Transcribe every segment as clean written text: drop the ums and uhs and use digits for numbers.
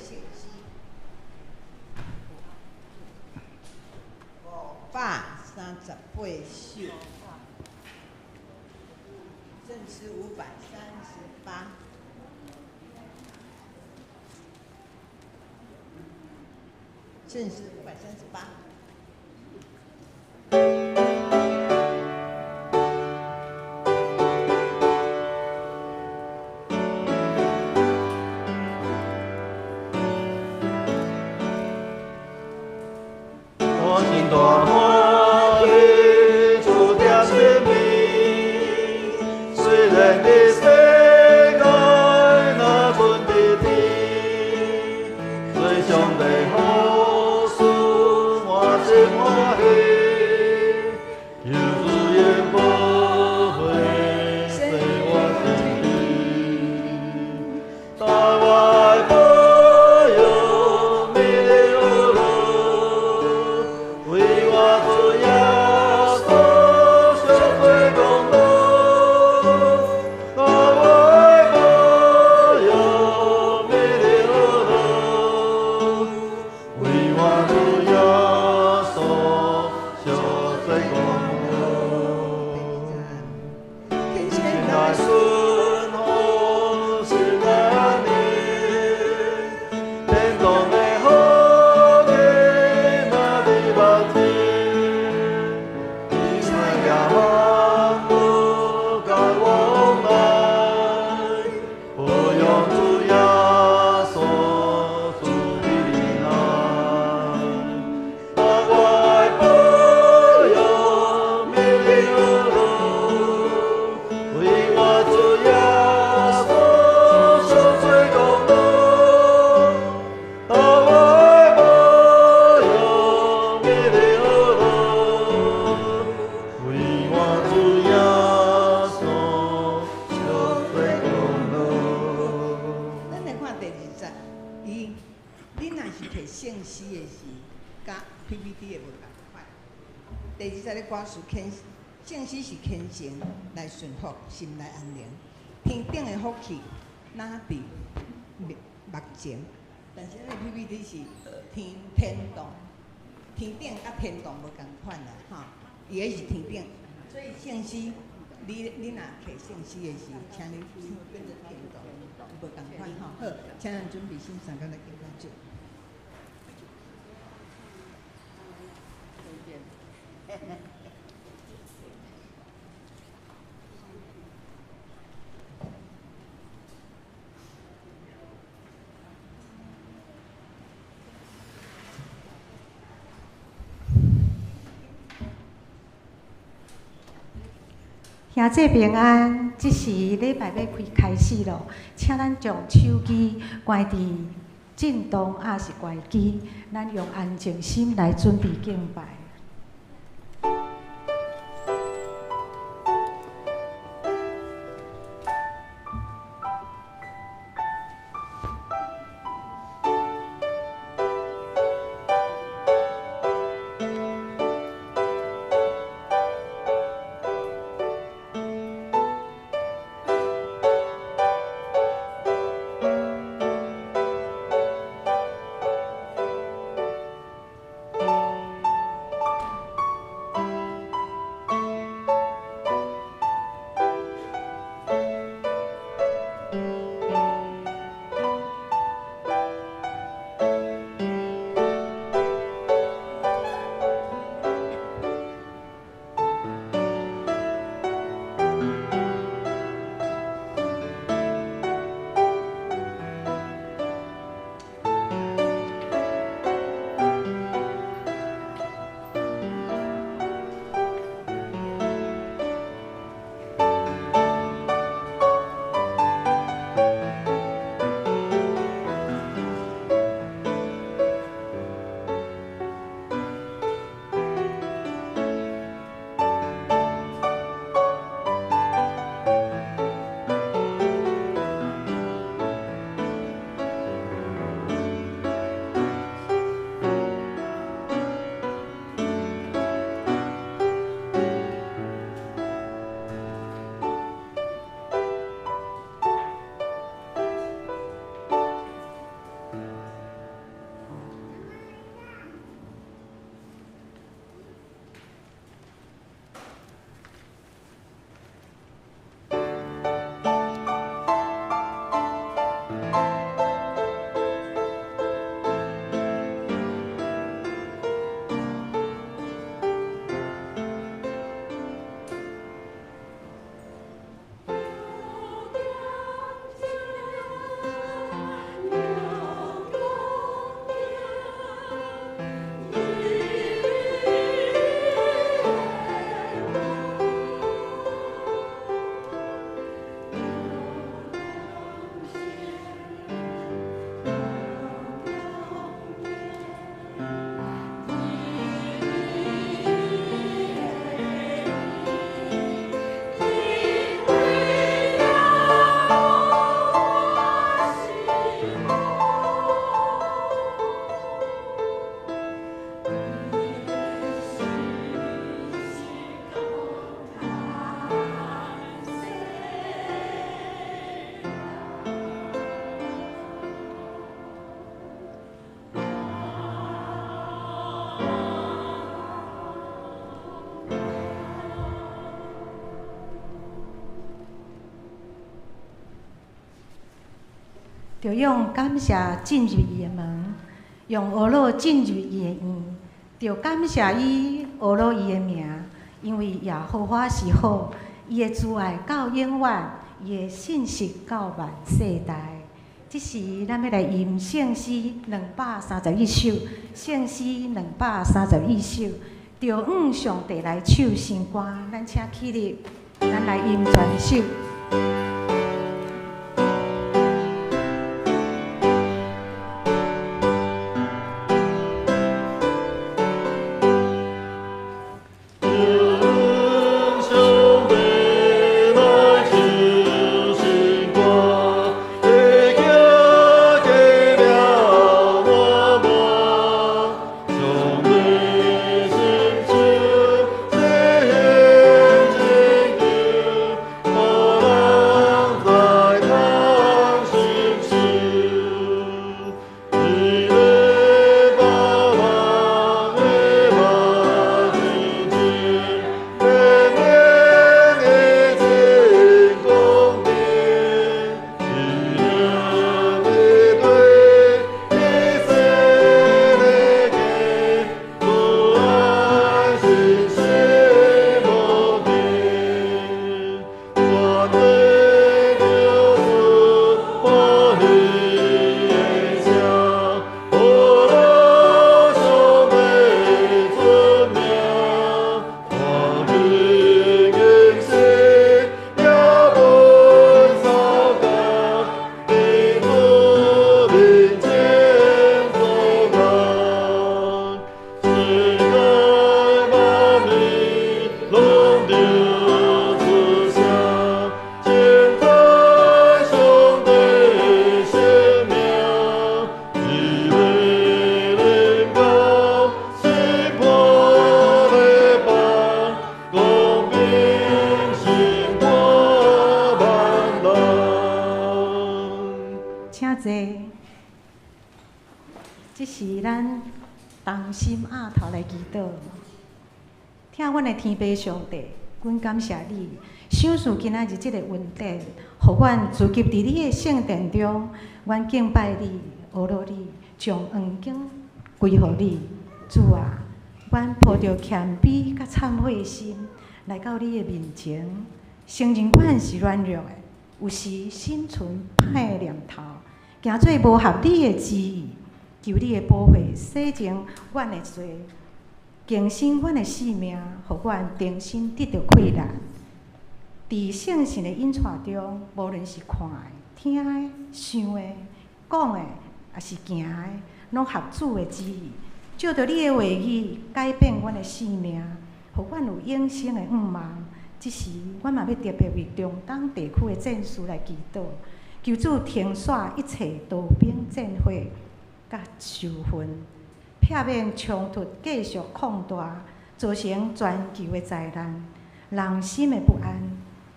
聖詩538首，聖詩538。聖詩538。我真大歡喜，主疼惜你，雖然這世界若存佇天，做上帝好事，我真歡喜，求主用寶血洗我身軀，帶我愛保佑美麗樂，為我主耶穌贖罪功勞，帶我愛保佑美麗樂，為我主耶穌贖罪功勞。虔心內順服，心內安寧，天堂的好景若佇目前，以賽亞萬物共往來，保佑主耶穌主的靈來，帶我愛保佑美麗樂，為我主耶穌贖罪功勞，帶我愛保佑美麗樂，為我主耶穌贖罪功勞。咱來看第二節，伊，你若是提聖詩的時，佮 PPT 的無仝款。第二節的歌詞虔聖詩是虔誠來順服，心內安寧。天頂的福氣，若佇目前，但是咱的 PPT 是天堂，天頂佮天堂無仝款啦，吼。伊彼是天頂，所以聖詩，你若提聖詩的時，請你變做天堂，無仝款吼。好，請咱準備心相共來敬拜主。兄姊平安，這時禮拜欲開始咯，請咱將手機關佇震動，抑是關機，咱用安靜心來準備敬拜。主著用感謝進入伊的門，用呵咾進入伊的院，著感謝伊，呵咾伊的名，因為耶和華是好，伊的慈愛到永遠，伊的信實到萬世代。這時，咱欲來吟聖詩231首，聖詩231首，著向上帝來唱新歌，咱請起立，咱來吟全首。這是咱同心額頭來祈禱，疼阮的天父上帝，阮感謝你，賞賜今仔日這个恩典，予阮聚集佇你的聖殿中，阮敬拜你，呵咾你，將黃金歸予你。主啊，阮抱著謙卑佮懺悔的心來到你的面前，承認阮是軟弱的，有時心存歹的念頭，行做無合你的旨意。求你的寶血洗淨阮的罪，更新阮的性命，予阮重新得著氣力。佇聖神的引帶中，無論是看的、聽的、想的、講的，抑是行的，攏合主的旨意。照著你的話語改變阮的性命，予阮有永生的向望。這時，阮嘛欲特別為中東地區的戰事來祈禱，求主停煞一切刀兵戰火佮仇恨，避免衝突繼續擴大，造成全球的災難，人心的不安。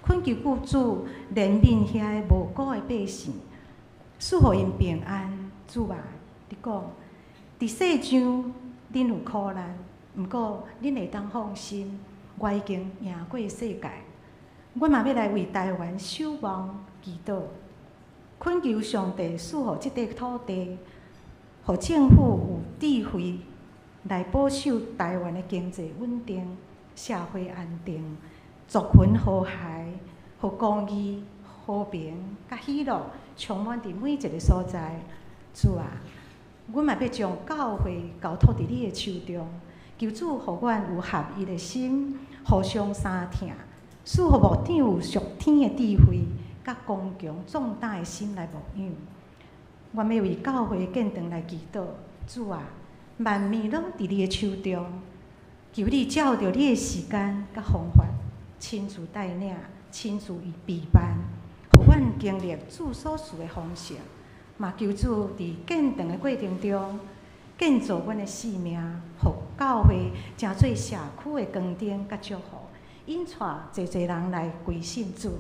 懇求主憐憫遐个無辜的百姓，賜予𪜶平安。主啊，你講，佇世上恁有苦難，毋過恁會當放心，我已經贏過世界。阮嘛欲來為台灣守望祈禱，懇求上帝賜予這塊土地，予政府有智慧來保守台灣的經濟穩定、社會安定、族群和諧，予公義、和平佮喜樂充滿佇每一个所在。主啊，阮嘛欲將教會交託佇你的手中，求主予阮有合一的心，互相相疼，賜予牧長有屬天的智慧，佮剛強壯膽的心來牧養。阮欲為教會建堂來祈禱，主啊，萬物攏佇你的手中，求你照著你的時間佮方法，親自帶領，親自備辦，予阮經歷主所賜的豐盛。嘛求主佇建堂的過程中，建造阮的生命，予教會成做社區的光燈佮祝福，引帶濟濟人來歸信主。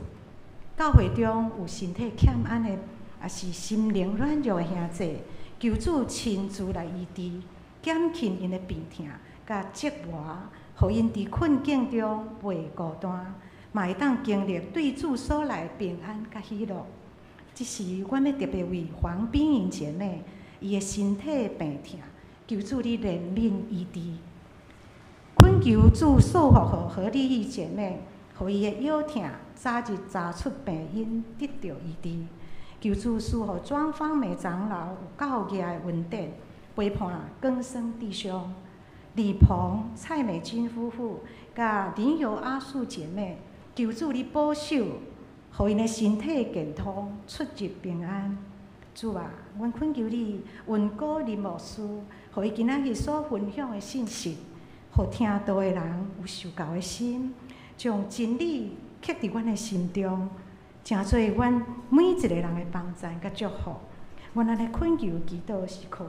教會中有身體欠安的，抑是心靈軟弱的兄弟，求主親自來醫治，減輕𪜶的病痛佮折磨，予𪜶佇困境中袂孤單，嘛會當經歷對主所來的平安佮喜樂。這時，阮欲特別為黃冰瑩姐妹，伊的身體病痛，求主你憐憫醫治。懇求主賜福予何麗玉姐妹，予伊的腰痛早日查出病因，得著醫治。求主賜予莊芳梅長老有夠額的恩典，陪伴更生弟兄。李鵬、蔡美君夫婦，佮林友阿素姐妹，求主你保守，予𪜶的身體健康，出入平安。主啊，阮懇求你，恩膏林牧師，予伊今仔日所分享的信息，予聽道的人有受教的心，將真理刻佇阮的心中，成做阮每一個人的幫贊佮祝福。阮按呢懇求祈禱是靠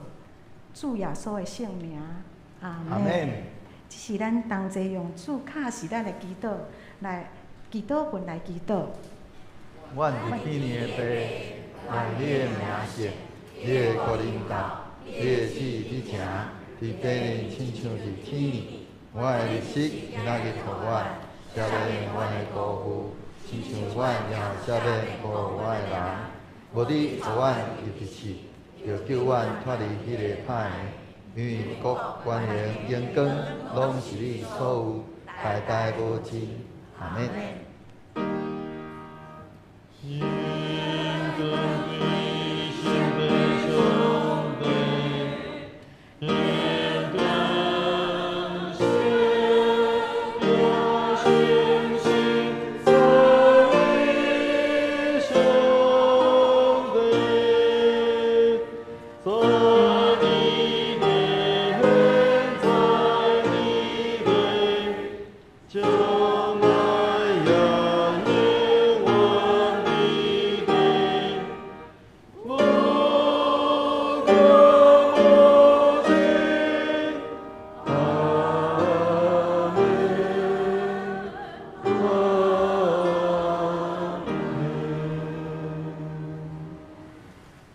主耶穌的聖名，阿門。這是咱同齊用主教示咱的祈禱來祈禱文來祈禱。阮佇天的父，願你的名聖，你的國臨到，你的旨意佇成，佇地裡親像佇天裡。阮的日食今仔日予阮，赦免阮的辜負，親像阮也赦免辜負阮的人。無得予阮入去試，著救阮脫離彼个歹的。因為國、權榮、榮光，攏是你所有，代代無盡。阿門。心光的心的上帝，天光显星星在上帝，在你的在你的将來也永遠的無窮無盡。阿門，阿門。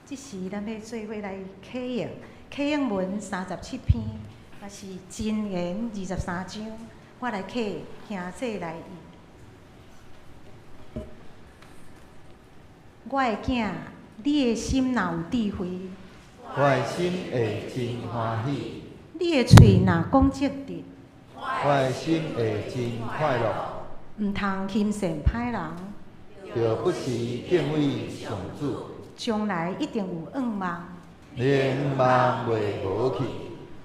這時，咱欲做伙來啟應，啟應文37篇，也是箴言23章。我來啟兄弟來譯。我的囝，你的心若有智慧，我的心會真歡喜，你的喙若講正直，我的心會真快樂。毋通輕善歹人，著不時敬畏上主，將來一定有願望。你的願望袂無去。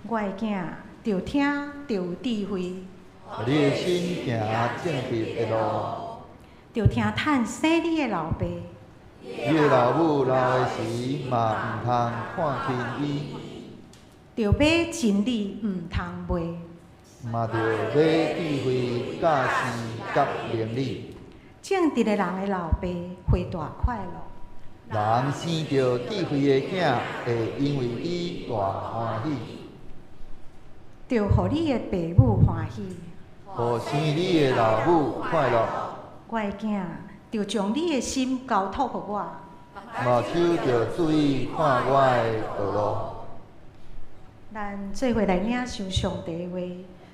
我的囝，著聽，著有智慧，你的心行正直的路，著聽趁生你的老爸。你的老母老的時嘛毋通看輕伊，著買真理，毋通賣。嘛著買智慧、教示佮明理。正直的人的老爸會大快樂。人生著智慧的囝，會因為伊大歡喜。著予你的爸母歡喜。予生你的老母快樂。我的囝，著將你的心交託予我。目睭著注意看我的道路。咱做伙來領受上帝的話，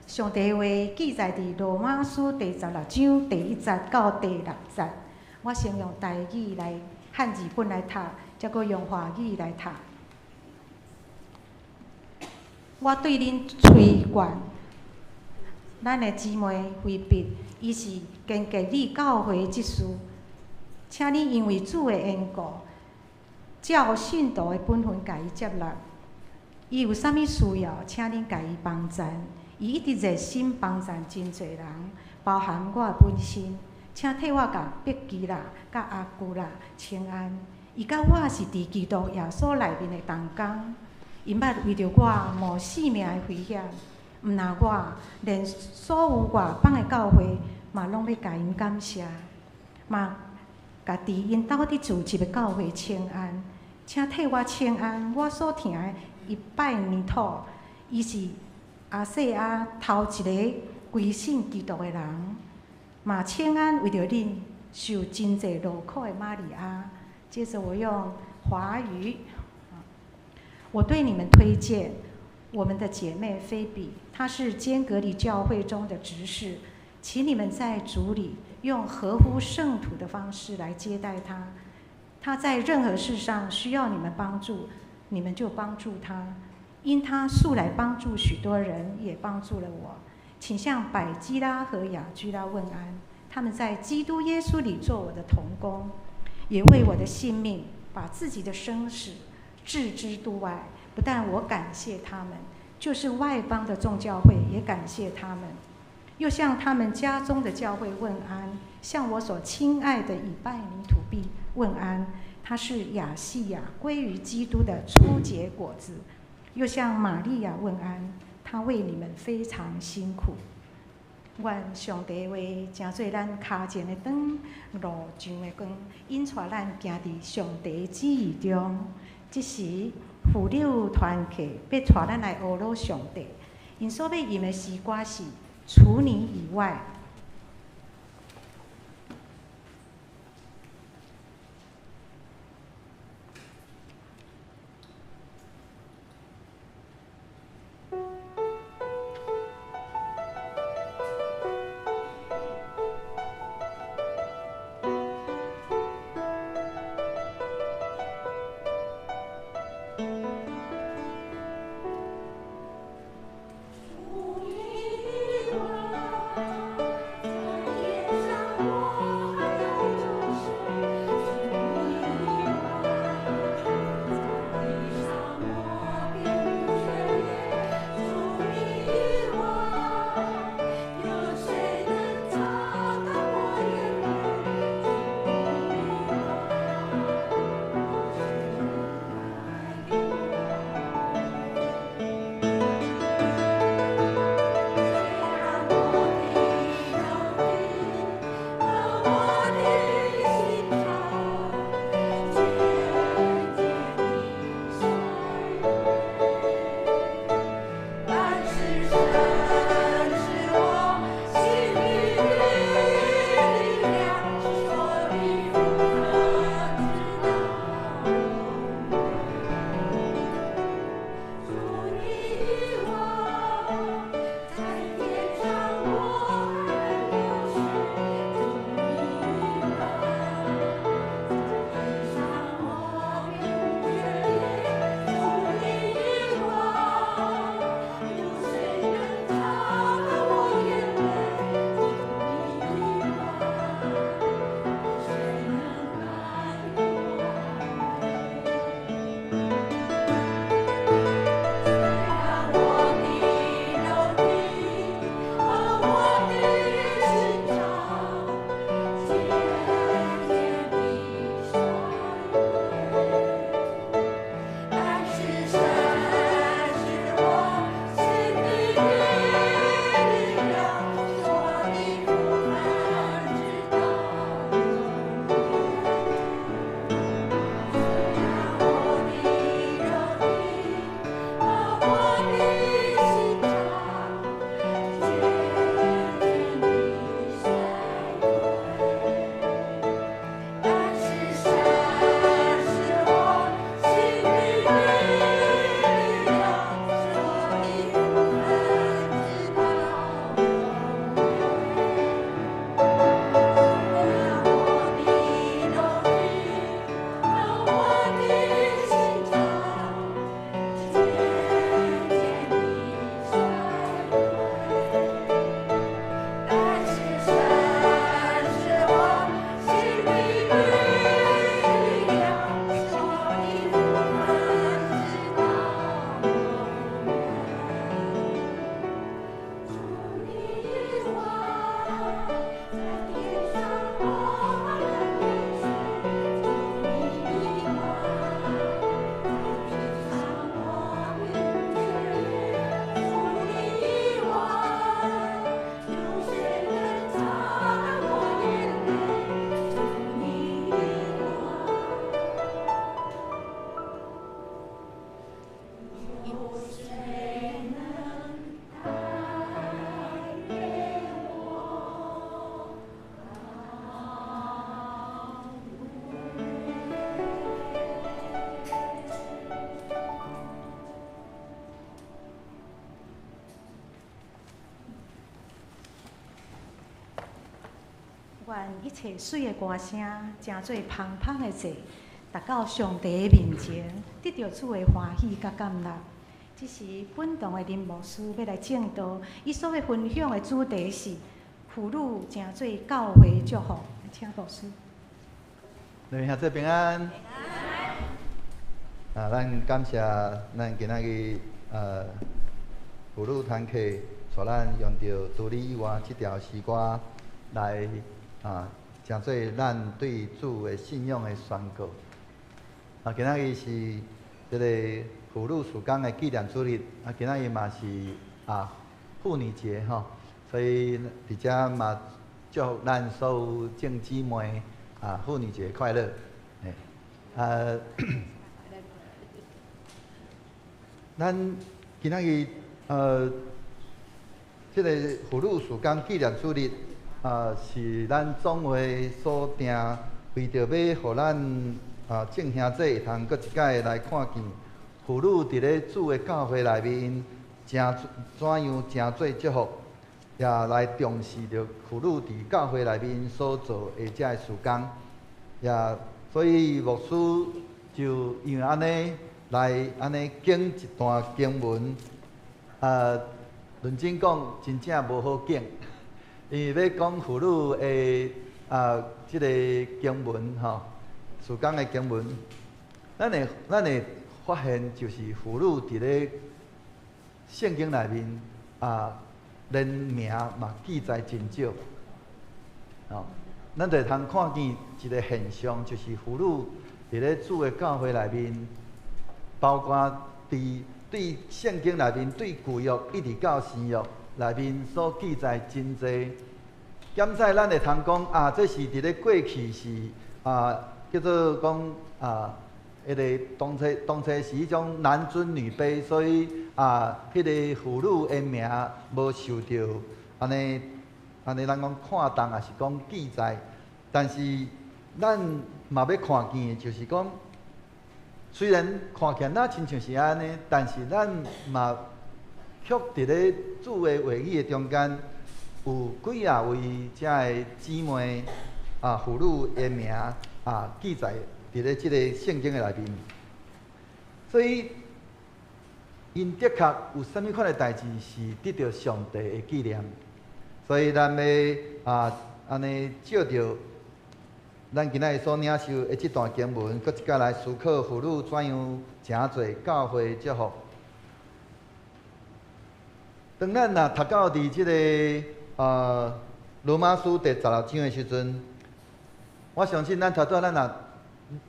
上帝的話記載佇羅馬書第16章第1節到第6節。我先用台語來漢字本來讀，才閣用華語來讀。我對恁推薦咱的姊妹腓筆，伊是堅革哩教會執事，請恁因為主的緣故，照信徒的本分共伊接納。伊有啥物需要，請恁共伊幫贊。伊一直熱心幫贊真濟人，包含我本身。請替我共百基拉、佮亞居拉請安。伊佮我是佇基督耶穌內面的同工，𪜶捌為著我冒性命的危險。毋若我，連所有外邦的教會嘛，攏欲共𪜶感謝。嘛，共佇𪜶兜佇聚集的教會請安。請替我請安，我所疼的以拜尼土，伊是亞細亞頭一个歸信基督的人。嘛請安為著恁受真濟勞苦的瑪利亞。接著我用華語，我對你們推薦我們的姐妹菲比，她是堅革哩教會中的執事，請你們在主裡用合乎聖徒的方式來接待她。她他在任何事上需要你們幫助，你們就幫助他，因他素來幫助許多人，也幫助了我。請向百基拉和亞居拉問安，他們在基督耶穌裡做我的同工，也為我的性命把自己的生死置之度外。不但我感謝他們，就是外邦的眾教會也感謝他們，又向他們家中的教會問安，向我所親愛的以拜尼土必問安，他是亞細亞歸於基督的初結果子。又向瑪利亞問安，她為你們非常辛苦。願上帝話成做咱跤前的燈，路上的光，引帶咱行佇上帝旨意中。這時婦女團契欲帶咱來呵咾上帝，𪜶所欲吟的詩歌是《除你以外》。除你以願一切媠的歌聲，成做芳芳的祭，達到上帝的面前，得著主的歡喜佮感納。這時本堂的林牧師欲來證道，伊所欲分享的主題是婦女成做教會祝福。請牧師。兩位兄弟平安。啊，咱感謝咱今仔日婦女團契，帶咱用著除你以外這條詩歌來啊，成做咱對主的信仰的宣告。啊，今仔日是這個婦女事工的紀念主日，啊，今仔日嘛是啊婦女節吼，所以佇遮嘛祝福咱所有眾姊妹啊婦女節快樂。啊，咱今仔日這個婦女事工紀念主日啊，是咱總會所定，為著欲予咱啊眾兄弟會通閣一擺來看見婦女佇咧主的教會內面，成怎樣成做祝福，也來重視著婦女佇教會內面所做的這个事工，也所以牧師就因為按呢來按呢揀一段經文，啊，認真講真正無好揀，因為欲講婦女的啊這個經文吼，事工的經文，咱會發現就是婦女佇咧聖經內面啊，連名嘛記載真少，吼，咱就會通看見一個現象，就是婦女佇咧主的教會內面，包括佇對聖經內面對舊約一直到新約內面所記載真濟。檢採咱會通講啊，這是佇咧過去是啊，叫做講啊，彼個當初是彼種男尊女卑，所以啊，彼個婦女的名無受著按呢按呢，咱講看重，抑是講記載。但是咱嘛欲看見的，就是講，雖然看起來若親像是按呢，但是咱嘛卻佇咧主的話語的中間，有幾仔位遮的姊妹啊婦女的名啊記載佇咧這個聖經的內面，所以𪜶的確有啥物款的代誌是得著上帝的紀念，所以咱欲啊按呢借著咱今仔日所領受的這段經文，閣一擺來思考婦女怎樣成做教會祝福。當咱若讀到佇這个羅馬書第十六章的時陣，我相信咱頭拄仔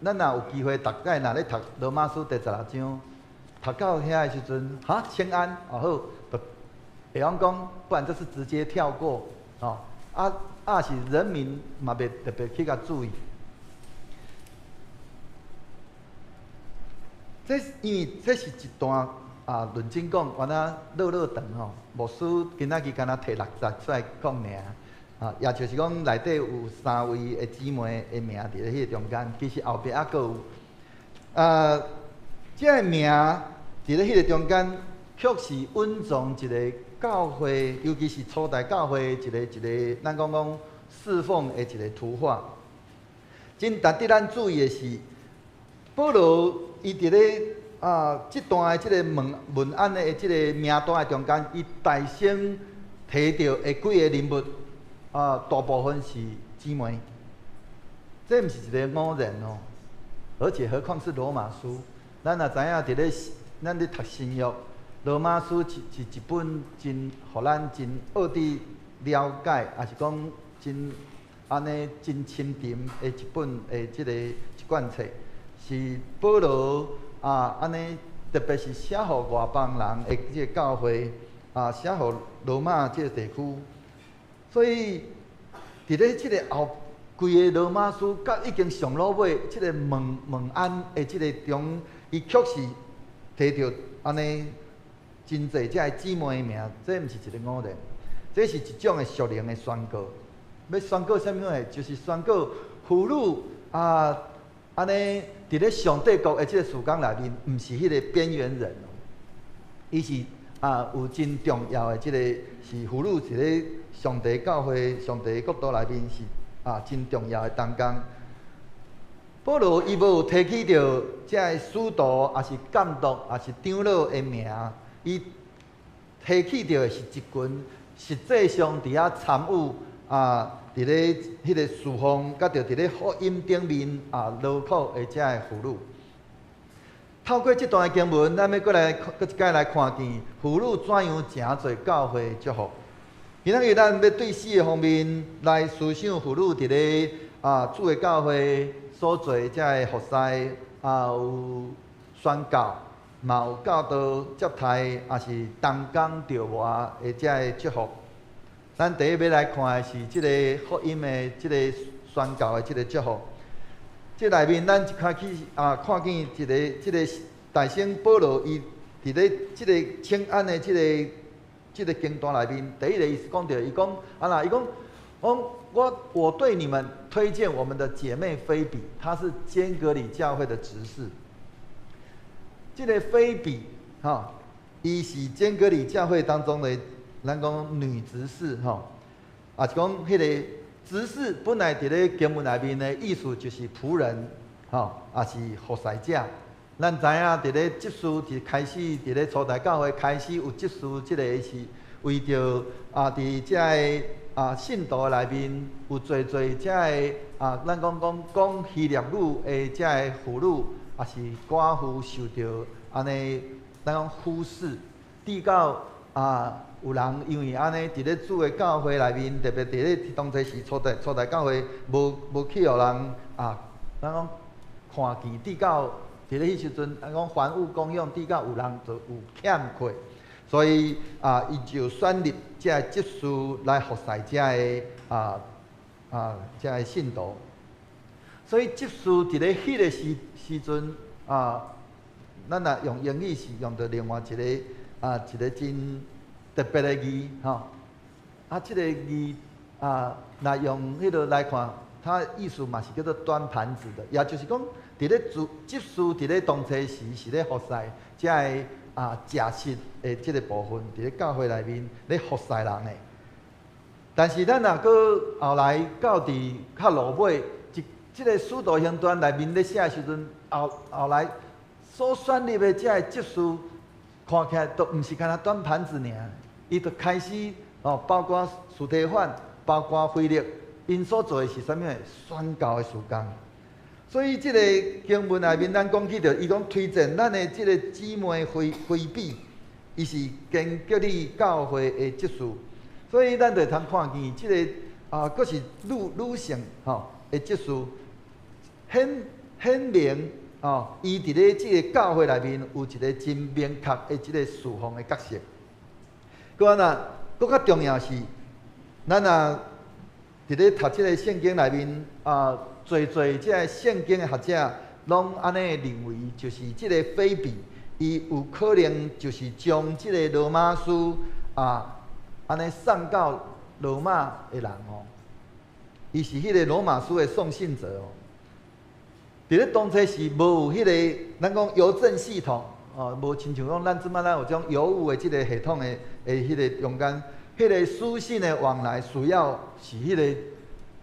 咱若有機會，逐擺若咧讀羅馬書第十六章，讀到遐的時陣，哈，請安，哦好，就會曉講，不然就是直接跳過，吼，啊啊是人民嘛袂特別去共注意。這因為這是一段啊，認真講，原來落落長吼，牧師今仔日敢若提六節出來講爾，啊，也就是講內底有三位的姊妹的名佇咧彼个中間，其實後壁猶閣有，啊，這个名佇咧彼个中間，卻是隱藏一个教會，尤其是初代教會一个一个，咱講講侍奉的一个圖畫。真值得咱注意的是，保羅伊佇咧啊，這段的這个問問安的這個名單的中間，伊大聲提著的幾個人物，啊，大部分是姊妹。這毋是一个偶然哦，而且何況是羅馬書。咱若知影佇咧，咱咧讀新約，羅馬書是是一本真，予咱真奧佇了解，抑是講真按呢真深沉的一本的這个一卷冊，是保羅啊，按呢特別是寫予外邦人的這个教會啊，寫予羅馬這个地區，所以佇咧這个後規个羅馬書，甲已經上落尾這个問問安的這个中，伊卻是提著按呢真濟這个姊妹的名，這毋是一个偶然，這是一種的屬靈的宣告。欲宣告啥物貨？就是宣告婦女啊，按呢佇咧上帝國的這个事工內面，毋是彼個邊緣人，伊是啊有真重要的這個是婦女佇咧上帝教會、上帝國度內面是啊真重要的同工。保羅伊無有提起著這个使徒，抑是監督，抑是長老的名，伊提起著的是一群實際上佇遐參與啊，佇咧彼個侍奉，佮著佇咧福音頂面啊勞苦的這个婦女。透過這段的經文，咱欲閣來閣一擺來看見婦女怎樣成做教會的祝福。今仔日咱欲對四个方面來思想婦女佇咧啊主的教會所做的這个服侍啊，有宣教，嘛有教導、接待，抑是同工著活的這个祝福。咱第一欲來看的是這个福音的這个宣教的這个祝福。這內面咱一開始啊，看見一个這个大聖保羅伊佇咧這个請安的這个這个經段內面，第一个伊是講著，伊講啊若，伊講，講我對你們推薦我們的姐妹菲比，她是堅革哩教會的執事。這个菲比吼，伊是堅革哩教會當中的，咱講女執事吼，抑是講彼个執事本來佇咧經文內面的意思就是僕人，吼，抑是服侍者。咱知影佇咧執事佇開始佇咧初代教會開始有執事這个是為著啊，佇這个啊信徒內面有濟濟這个啊，咱講講講希臘語的這个婦女，抑是寡婦受著按呢，咱講忽視，直到啊有人因為按呢佇咧主的教會內面，特別佇咧當初時初代初代教會無無去予人啊，咱講看見，直到佇咧彼時陣，咱講凡物公用，直到有人就有欠缺，所以啊，伊就選立這个執事來服侍這个啊啊這个信徒。所以執事佇咧彼个時時陣啊，咱若用英語是用著另外一个啊一个真特別的字吼。啊，這个字啊，若用彼个來看，它意思嘛是叫做端盤子的，也就是講，佇咧主執事佇咧當初時是咧服侍這个啊食食的這个部分，佇咧教會內面咧服侍人的。但是咱若閣後來到佇較落尾，這這个使徒行傳內面咧寫的時陣，後後來所選立的這个執事，看起來都毋是干焦端盤子爾，伊就開始哦，包括司提反，包括腓力，𪜶所做的是啥物？宣教的事工。所以這个經文內面，咱講起著，伊講推薦咱的這个姊妹菲菲比，伊是堅革哩教會的執事，所以咱就會通看見這个啊，閣是女女性吼的執事，顯顯明哦，伊佇咧這个教會內面有一个真明確的這个侍奉的角色。閣啊若，閣較重要是，咱若佇咧讀這个聖經內面啊，濟濟這个聖經的學者攏按呢認為，就是這个菲比，伊有可能就是將這个羅馬書啊，按呢送到羅馬的人哦，伊是彼个羅馬書的送信者哦。佇咧當初時無有彼个，咱講郵政系統哦，無親像講咱這擺咱有這種郵務的這个系統的的彼个中間，彼个書信的往來需要是彼个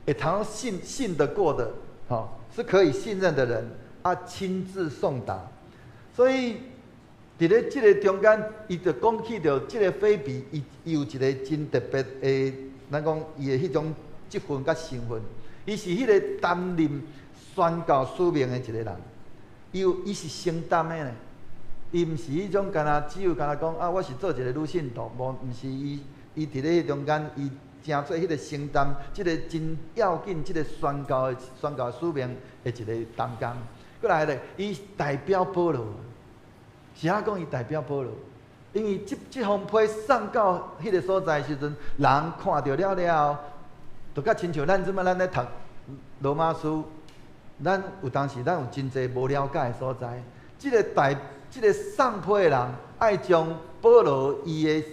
會通信信得過的，吼，是可以信任的人啊，親自送達。所以佇咧這个中間，伊就講起著這个菲比，伊伊有一个真特別的，咱講伊的彼種職分佮身份，伊是彼个擔任宣教使命的一個人，伊有伊是承擔的呢，伊毋是彼種干焦只有干焦講啊，我是做一个女信徒，無毋是伊伊佇咧中間，伊成做彼个承擔這个真要緊、這个宣教的宣教使命的一個同工。閣來咧，伊代表保羅，是按怎講伊代表保羅？因為這這封批送到彼个所在的時陣，人看著了了後，就佮親像咱這擺咱咧讀羅馬書，咱有當時咱有真濟無了解的所在。這个代這个送批的人，愛將保羅伊的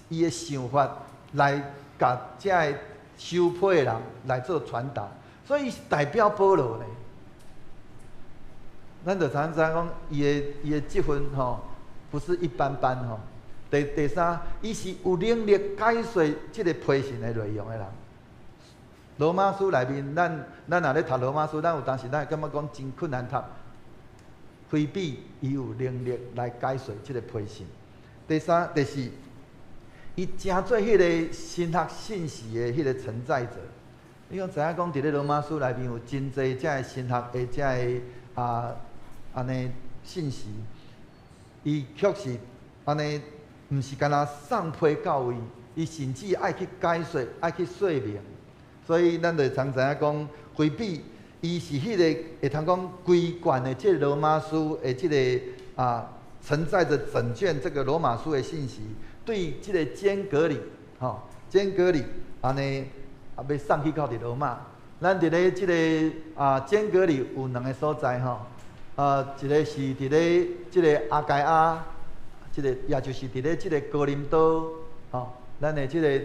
伊的想法來共這个收批的人來做傳達，所以伊是代表保羅呢。咱就常常講，伊的伊的職分吼，不是一般般吼。第第三，伊是有能力解說這个批信的內容的人。羅馬書內面，咱若咧讀羅馬書，咱有當時咱會感覺講真困難讀。腓比伊有能力來解說這個批信。第三、第四，伊成做彼個神學信息的彼個承載者。你講知影講，佇咧羅馬書內面有真濟遮个神學的遮个啊按呢信息，伊確實按呢，毋是干焦送批到位，伊甚至愛去解說、愛去說明。所以咱就通知影講，腓比伊是彼個會通講規卷的這個羅馬書的這個承載著整卷這個羅馬書的信息，對這個堅革哩，吼，堅革哩按呢欲送去到佇羅馬。咱佇咧這個堅革哩有兩个所在吼，一个是佇咧這個亞該亞，這個也就是佇咧這個哥林多，吼，咱的這個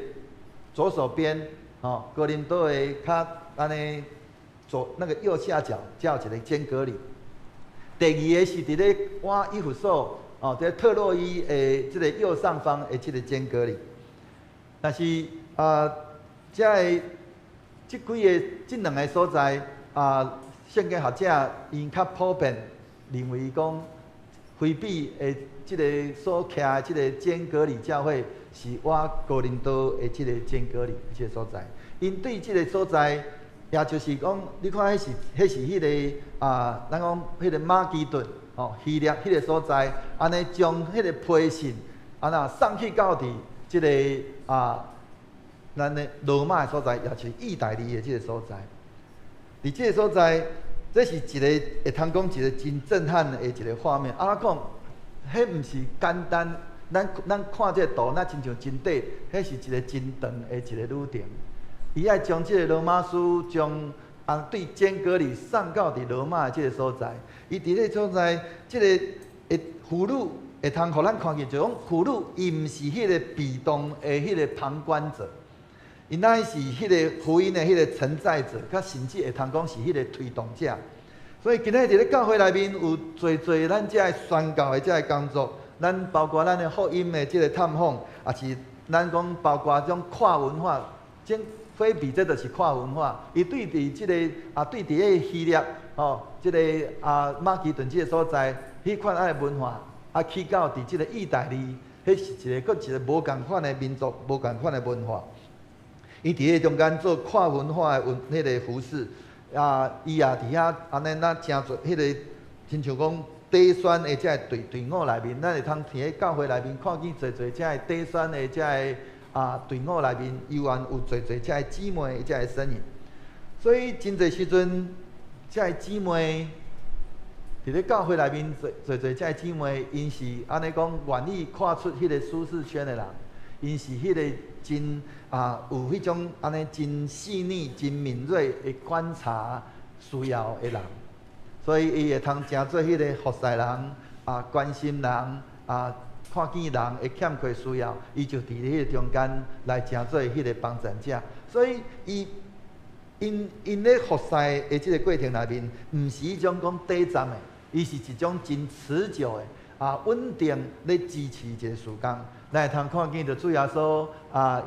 左手邊，吼，哥林多的較按呢左那個右下角，才有一个堅革哩。第二个是佇咧倚以弗所，哦，佇特洛伊的這個右上方的這個堅革哩。但是遮个這幾个這兩个所在啊，聖經學者𪜶較普遍認為講，腓比的這个所徛的這个堅革哩教會是倚哥林多的這个堅革哩這个所在。𪜶對這个所在，也就是講，你看彼是彼是彼个咱講彼个馬其頓吼，希臘彼个所在，按呢將彼個批信按呢送去到佇這个咱的羅馬的所在，也是意大利的這個所在。佇這個所在，這是一个會通講一个真震撼的一个畫面。按怎講？彼毋是簡單，咱看這个圖，若親像真短，彼是一个真長的一个旅程。伊愛將這個羅馬書將對堅革哩送到佇羅馬的這個所在。伊佇這個所在，這个會婦女會通予咱看見，就講婦女伊毋是彼个被動的彼个旁觀者，伊乃是彼个福音的彼个承載者，較甚至會通講是彼个推動者。所以今仔日佇咧教會內面有濟濟咱遮个宣教的遮个工作，咱包括咱的福音的這个探訪，也是咱講包括這種跨文化，這腓比這就是跨文化。伊對佇這个對佇个希臘吼，這个馬其頓這个所在，彼款仔的文化，去到佇這个意大利，彼是一个閣一个無仝款的民族，無仝款的文化。伊佇彼中間做跨文化的文彼个服事，伊也佇遐按呢，咱誠濟彼个，親像講短宣的遮个隊伍內面，咱會通佇咧教會內面看見濟濟遮个短宣的遮个隊伍內面，猶原有濟濟遮个姊妹的遮个身影。所以真濟時陣，遮个姊妹佇咧教會內面，濟濟濟遮个姊妹，𪜶是按呢講願意跨出彼个舒適圈的人，𪜶是彼个真有彼種按呢真細膩、真敏銳會觀察需要的人，所以伊會通成做彼个服侍人關心人看見人會欠缺需要，伊就佇彼個中間來成做彼個幫贊者。所以伊𪜶咧服侍的這个過程內面，毋是彼種講短暫的，伊是一種真持久的穩定咧支持一个事工。咱會通看見著主耶穌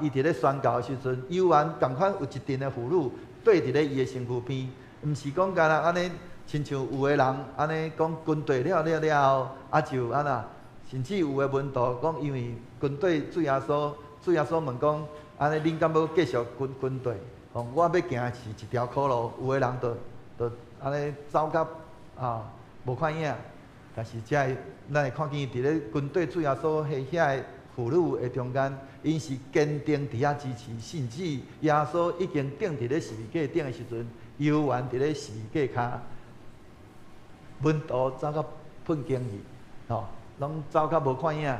伊佇咧宣教的時陣，猶原仝款有一陣的婦女綴佇咧伊的身軀邊，毋是講干焦按呢，親像有的人按呢講跟綴了了了後，就按怎，甚至有的門徒講，因為跟綴主耶穌，主耶穌問講，按呢恁敢欲繼續跟綴？吼，我欲行的是一條苦路，有的人就按呢走甲無看影。但是遮个咱會看見佇咧跟綴主耶穌彼遐个婦女的中間，𪜶是堅定佇遐支持，甚至耶穌已經釘佇咧十字架頂的時陣，猶原佇咧十字架跤，門徒走甲噴經去，吼，攏走甲無看影，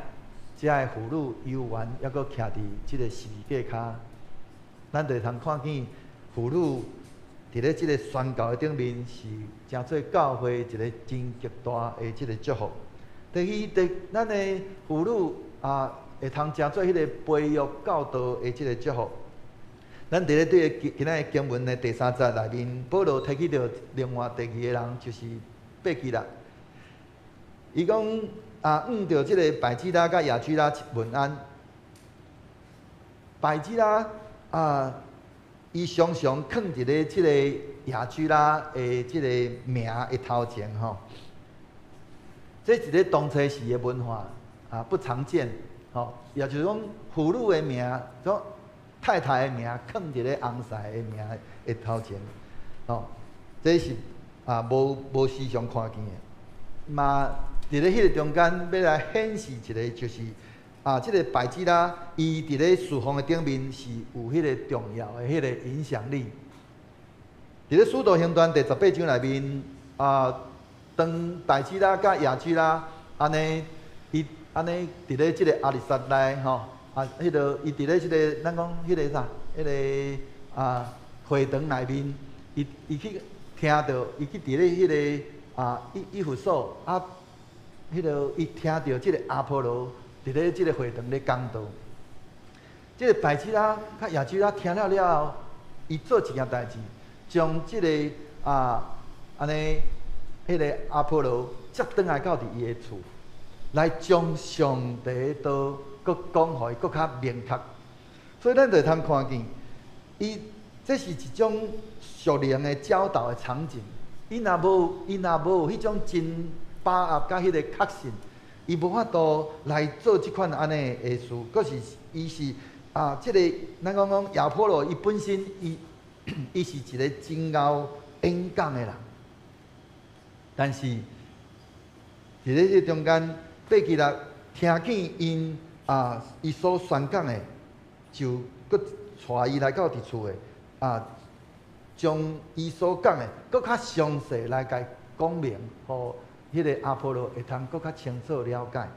遮个婦女猶原猶閣徛佇這個十字架跤，咱就會通看見婦女佇咧這个宣教的頂面是成做教會一个真極大的這个祝福。第二，咱的婦女會通成做彼个培育教導的這个祝福。咱佇咧對今仔日經文的第三節內面，保羅提起著另外第二个人，就是百基拉。伊講向著這个百基拉佮亞居拉問安。百基拉伊常常囥佇咧這个亞居拉的這个名的頭前吼。這是咧當初時的文化啊，不常見吼。也就是講，婦女的名，講太太的名，囥佇咧翁婿的名的頭前，吼。這是啊，無時常看見的。嘛，佇咧彼個中間，欲來顯示一个，就是啊，這个百基拉，伊佇咧事奉的頂面是有彼个重要的彼个影響力。佇咧《使徒行傳》第18章內面，啊，當百基拉佮亞居拉按呢，伊按呢佇咧這个亞歷山大吼，啊，彼个伊佇咧這个咱講彼个啥，彼个啊會堂內面，伊去聽著，伊去佇咧彼个啊以弗所啊，彼个伊聽著這个阿波羅佇咧這个會堂咧講道，這个百基拉佮亞居拉聽了了後，伊做一件代誌，將這个啊按呢，彼个阿波羅接轉來到佇伊的厝，來將上帝的道閣講予伊閣較明確。所以咱就會通看見，伊這是一種屬靈的教導的場景。伊若無彼種真把握佮彼个確信，伊無法度來做這款按呢的事。閣是伊是啊，這个咱講講亞波羅，伊本身伊是一个真𠢕演講的人。但是，佇咧這中間，百基拉聽見𪜶啊，伊所宣講的，就閣帶伊來到佇厝的啊，將伊所講的閣較詳細來共伊講明，予彼个阿波羅會通閣較清楚了解。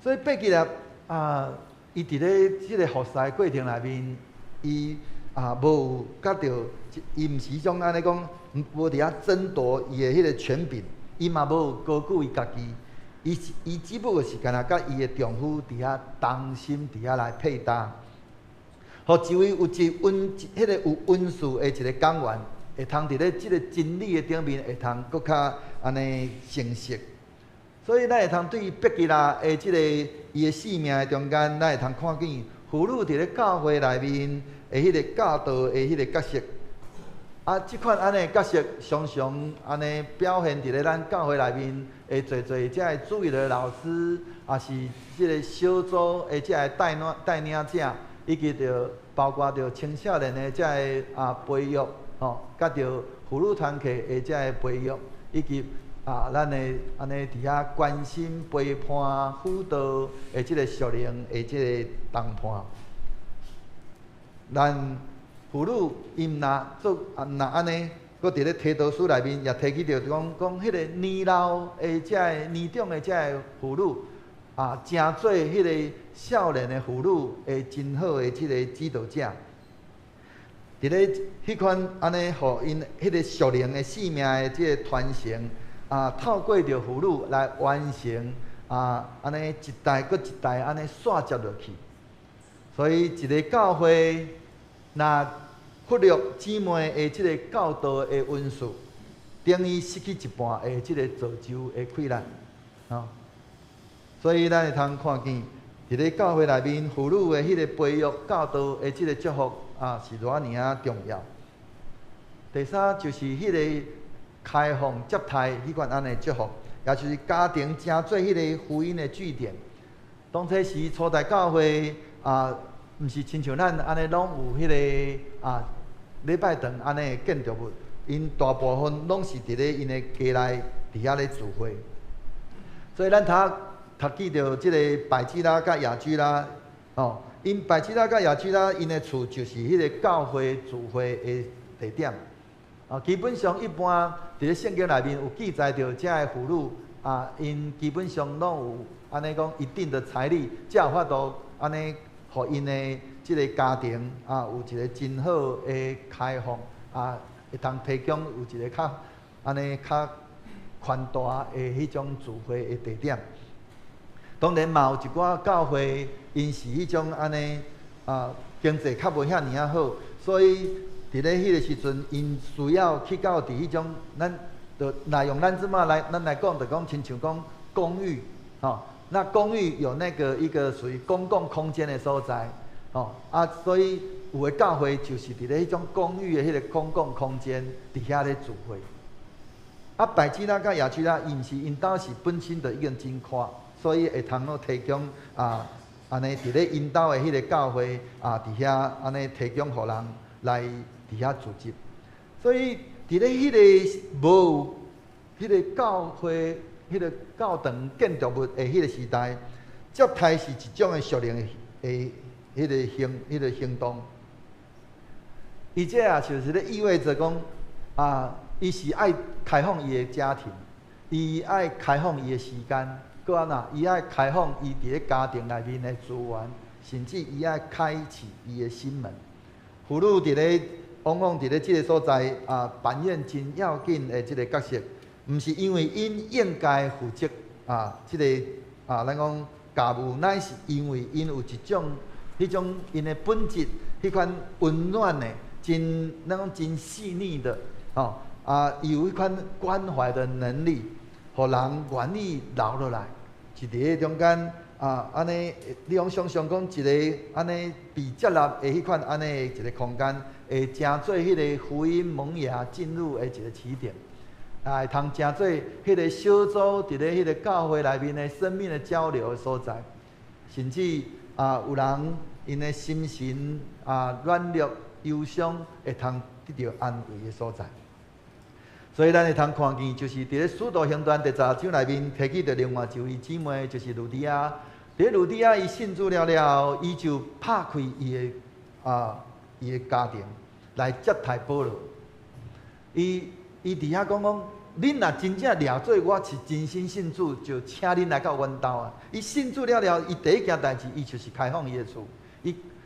所以百基拉啊，伊佇咧這个服侍的過程內面，伊啊無有佮著，伊毋是彼種按呢講，無佇遐爭奪伊的彼个權柄，伊嘛無有高舉伊家己，伊只不過是干焦佮伊的丈夫佇遐同心佇遐來配搭，予一位有一恩彼个有恩賜的一个講員，會通佇咧這个真理的頂面，會通閣較按呢成熟。所以咱會通對百基拉的這个伊的生命的中間，咱會通看見婦女佇咧教會內面的彼个教導的彼个角色。啊，這款按呢角色，常常按呢表現佇咧咱教會內面，會濟濟這个主日的老師，抑是這个小組的這个帶領者，以及著包括著青少年的這个啊培育，吼，佮著婦女團契的這个培育，以及啊，咱的按呢佇遐關心、陪伴、輔導的這个屬靈的這个同伴，咱婦女伊毋若做啊，若按呢，閣佇咧提多書內面也提起著講講彼个年老的這个年長的這个婦女啊，成做彼个少年的婦女的真好的這个指導者。佇咧彼款按呢，予𪜶彼个屬靈的生命的這个傳承啊，透過著婦女來完成啊，按呢一代閣一代按呢紲接落去。所以一个教會若忽略姊妹的這个教導的恩賜，等於失去一半的這个造就的氣力。吼，所以咱會通看見，佇咧教會內面，婦女的彼个培育教導的這个祝福啊，是偌爾仔重要。第三就是彼个開放接待彼款按呢祝福，也就是家庭成做彼个福音的據點。當初時初代教會啊，毋是親像咱按呢攏有彼个啊禮拜堂按呢的建築物，𪜶大部分攏是佇咧𪜶的家內佇遐咧聚會。所以咱頭讀見著這个百基拉佮亞居拉，吼，𪜶百基拉佮亞居拉𪜶的厝就是彼个教會聚會的地點。啊，基本上一般佇咧聖經內面有記載著這个婦女啊，𪜶基本上攏有按呢講一定的財力，才有法度按呢，予𪜶的這个家庭啊，有一个真好的開放啊，會通提供有一个較按呢較寬大的彼種聚會的地點。當然嘛有一寡教會，𪜶是彼種按呢啊，經濟較無遐爾仔好，所以佇咧彼个時陣，𪜶需要去到佇彼種，咱就來用咱這馬來，咱來講，就講親像講公寓，吼，那公寓有那個一個屬於公共空間的所在，吼啊，所以有的教會就是佇咧彼種公寓的彼個公共空間，佇遐咧聚會。啊，百基拉佮亞居拉，伊毋是𪜶兜是本身就已經真闊，所以會通好提供啊，按呢佇咧𪜶兜的彼個教會啊，佇遐按呢提供予人來佇遐聚集。所以佇咧彼個無彼個教會、彼個教堂建築物的彼個時代，接待是一種的屬靈的彼個行動。伊這也就是咧意味著講啊，伊是愛開放伊的家庭，伊愛開放伊的時間，閣按怎？伊愛開放伊佇咧家庭內面的資源，甚至伊愛開啟伊的心門。婦女佇咧往往佇咧這个所在啊，扮演真要緊的這个角色，毋是因為𪜶應該負責啊，這个啊，咱講家務，乃是因為𪜶有一種彼種𪜶的本質，彼款溫暖的，真咱講真細膩的，吼啊，伊有彼款關懷的能力，予人願意留落來，是佇咧中間啊，按呢，你講想像講一个按呢被接納的彼款按呢一个空間，會成做彼个福音萌芽進入的一个起點，啊，會通成做彼个小組佇咧彼个教會內面的生命的交流的所在，甚至啊，有人𪜶的心神啊軟弱、憂傷，會通得著安慰的所在。所以咱會通看見，就是佇咧《使徒行傳》第10章內面提起著另外一位姊妹，就是呂底亞。佇咧呂底亞，伊信主了了後，伊就拍開伊的家庭來接待保羅。伊佇遐講講，恁若真正掠做我是真心信主，就請恁來到阮兜啊！伊信主了了，伊第一件代誌，伊就是開放伊的厝。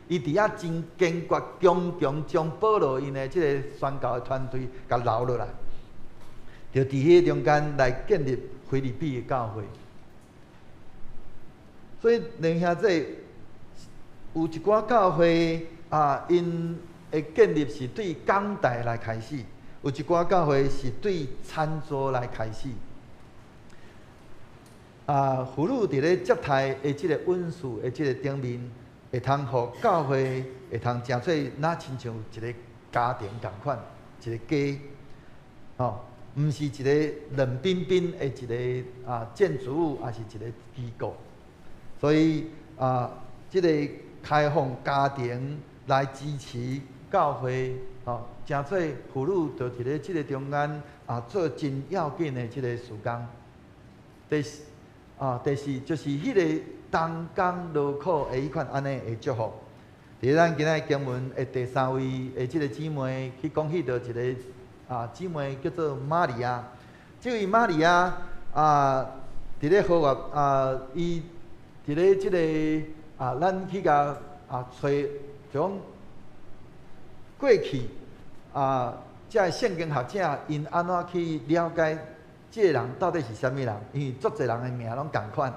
伊佇遐真堅決、強強將保羅𪜶的這个宣教的團隊共留落來，就佇彼個中間來建立腓立比的教會。所以，弟兄姊有一寡教會啊，𪜶的建立是對講台來開始；有一寡教會是對餐桌來開始。啊，婦女佇咧接待的這个恩賜的這个頂面，會通予教會會通成做若親像一个家庭仝款，一個家，吼，毋是一个冷冰冰的一个啊建築物，抑是一个機構。所以啊，這个開放家庭來支持教會，吼，成做婦女就佇咧這个中間啊，做真要緊的這个事工。第四啊，第四就是彼个同工勞苦的彼款按呢的祝福。佇咱今仔日經文的第三位的這个姊妹去講起著一个啊姊妹叫做瑪利亞。這位瑪利亞啊，佇咧和合啊，伊佇咧這个啊，咱去共啊揣，就講過去啊，這个聖經學者𪜶按怎去了解這个人到底是啥物人？因為足濟人的名攏仝款，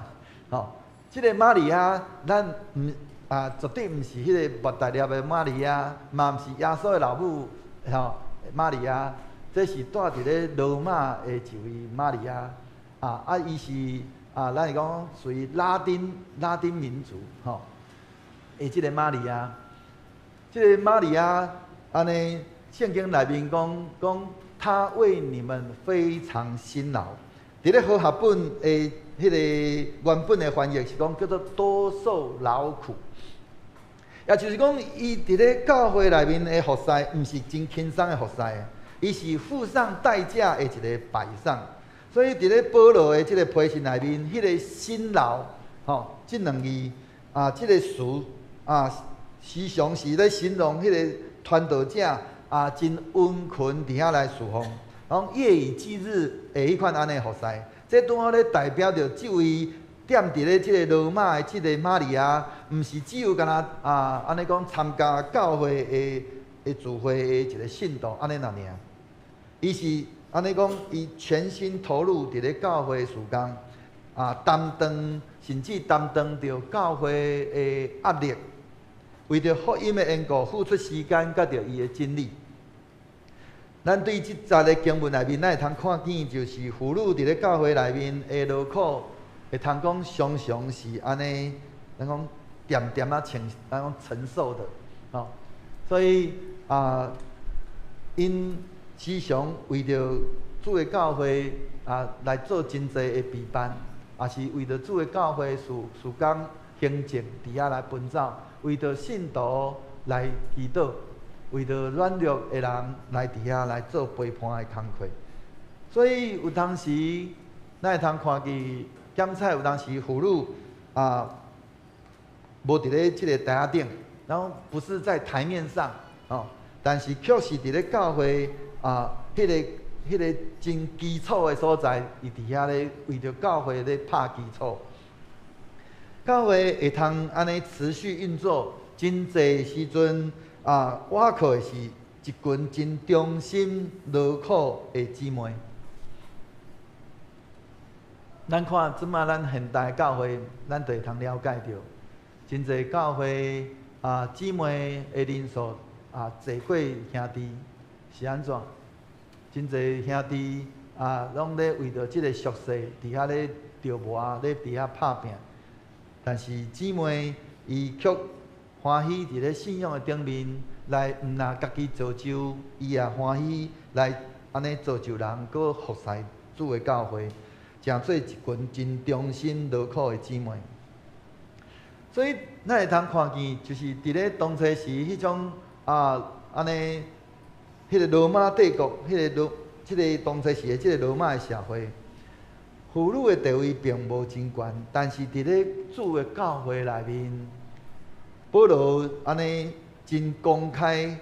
吼。這个瑪利亞，咱毋啊，絕對毋是彼个抹大拉的瑪利亞，嘛毋是耶穌的老母，吼，瑪利亞，這是住佇咧羅馬的一位瑪利亞，啊啊，伊是啊，咱是講屬於拉丁民族，吼，的這个瑪利亞，這个瑪利亞，按呢，聖經內面講講，她為你們非常辛勞。佇咧和合本的彼個原本的翻譯是講叫做多受勞苦，也就是講，伊佇咧教會內面的服侍，毋是真輕鬆的服侍，伊是付上代價的一个擺上。所以佇咧保羅的這个批信內面，彼個辛勞，吼，這兩字啊，這个詞啊，時常是咧形容彼個傳道者啊，真殷勤佇遐來侍奉，講夜以繼日的彼款按呢服侍，這拄好咧代表著這位踮佇咧這个羅馬的這个瑪利亞，毋是只有干焦啊，按呢講參加教會的聚會的一个信徒按呢爾爾，伊是按呢講，伊全心投入佇咧教會事工，啊，擔當甚至擔當著教會的壓力，為著福音的緣故，付出時間佮著伊的精力。咱對這節的經文內面，咱會通看見，就是婦女佇咧教會內面的勞苦，會通講常常是按呢，咱講恬恬仔承，咱講承受的，吼。所以啊，𪜶時常為著主的教會啊來做真濟的備辦，也是為著主的教會事工行政佇遐來奔走，為著信徒來祈禱，為著軟弱的人來佇遐來做陪伴的工課。所以有當時，咱會通看見檢採有當時婦女啊，無佇咧這个台仔頂，然後不是在台面上，哦，但是卻是佇咧教會啊，彼個真基礎的所在，伊佇遐咧為著教會咧拍基礎。教會會通按呢持續運作，真濟時陣啊，倚靠的是一群真忠心勞苦的姊妹。咱看這馬咱現代教會，咱就會通了解著，真濟教會啊姊妹的人數啊濟過兄弟，是按怎？真濟兄弟啊，攏咧為著這个俗世佇遐咧著魔，咧佇遐拍拚。但是姊妹伊卻歡喜佇咧信仰的頂面來，毋若家己造就，伊也歡喜來按呢造就人，閣服侍主的教會，成做一群真忠心勞苦的姊妹。所以，咱會通看見，就是佇咧當初時彼種啊，按呢，彼個羅馬帝國，彼個羅，這个當初時的這个羅馬的社會，婦女的地位並無真懸，但是佇咧主的教會內面，保羅按呢真公開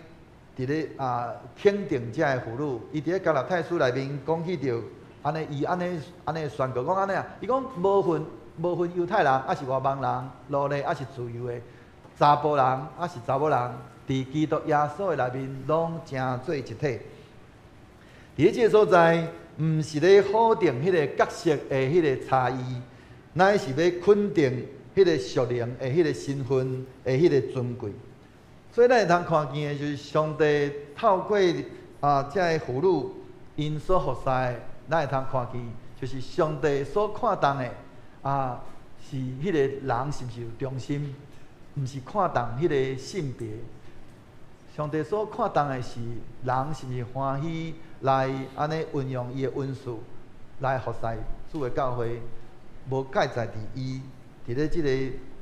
佇咧啊肯定遮个婦女，伊佇咧加拉太書內面講起著，按呢伊按呢按呢宣告講按呢啊，伊講無分猶太人，抑是外邦人，奴隸抑是自由的，查埔人抑是查某人，佇基督耶穌的內面，攏成做一體。佇咧這个所在，毋是咧否定彼个角色的彼个差異，乃是欲肯定彼个屬靈的彼个身份的彼个尊貴。所以咱會通看見的就是上帝透過啊，這个婦女𪜶所服侍的，咱會通看見，就是上帝所看重的啊，是彼个人是毋是有忠心，毋是看重彼个性別。上帝所看重的是人是毋是歡喜來按呢運用伊的恩賜來服侍主的教會，無介在佇伊佇咧這个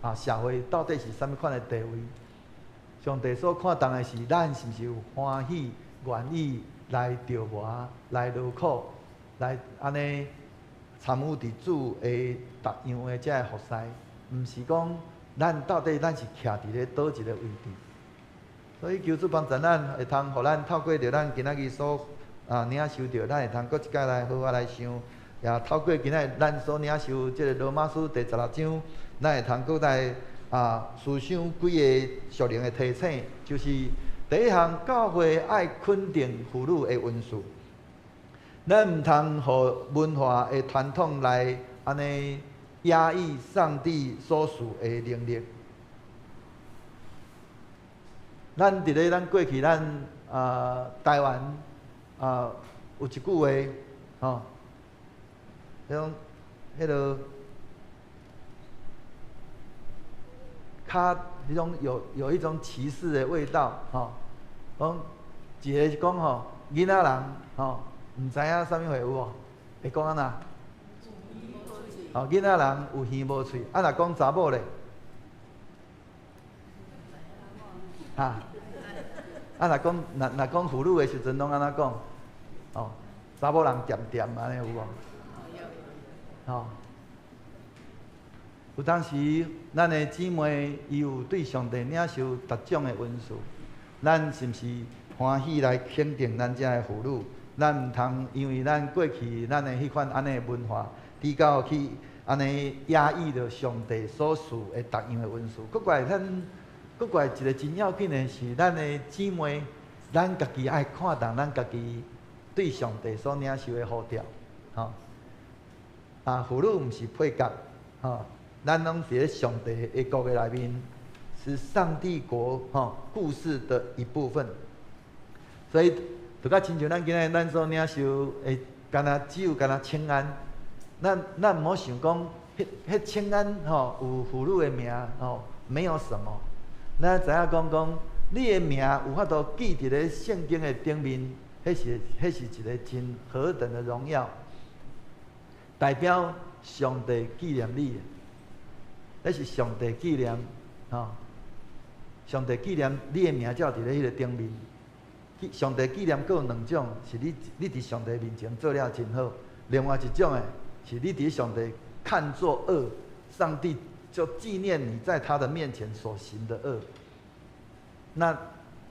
啊社會到底是啥物款的地位。上帝所看重的是咱是毋是有歡喜願意來著磨、來勞苦、來按呢參與佇主的逐樣的這个服侍，毋是講咱到底咱是徛佇咧佗一个位置。所以求主幫助咱，會通予咱透過著咱今仔日所啊領受著，咱會通閣一擺來好好來想，也透過今仔日咱所領受這个羅馬書第16章，咱會通閣來啊思想幾个屬靈的提醒，就是第一項，教會愛肯定婦女的恩賜，咱毋通予文化的傳統來按呢壓抑上帝所賜的能力。咱佇咧咱過去，咱啊台灣啊有一句話，吼，彼種彼个較彼種有一種歧視的味道，吼，講一个是講吼，囡仔人吼，毋知影啥物貨有無？會講按怎？吼，囡仔人有耳無喙，啊若講查某咧？哈，啊若講若若講婦女的時陣，攏按怎講？哦，查某人恬恬按呢有無？吼，有當時咱的姊妹伊有對上帝領受特種的恩賜，咱是毋是歡喜來肯定咱遮的婦女？咱毋通因為咱過去咱的彼款按呢文化，比較去按呢壓抑著上帝所賜的逐樣的恩賜。閣過來咱。閣過來一个真要緊的是，咱的姊妹，咱家己愛看重咱家己對上帝所領受的呼召，吼。啊，婦女毋是配角，吼，咱攏佇咧上帝的國的內面，是上帝國吼故事的一部分。所以，就較親像咱今仔日咱所領受的，敢若只有敢若請安，咱毋好想講，彼請安吼有婦女的名吼，沒有什麼。咱知影講講，你的名有法度記佇咧聖經的頂面，彼是一个真何等的榮耀，代表上帝紀念你，彼是上帝紀念，吼，上帝紀念你的名才有佇咧彼个頂面。上帝紀念閣有兩種，是你佇上帝面前做了真好；另外一種的，是你佇上帝看作惡，上帝就紀念你在他的面前所行的惡。那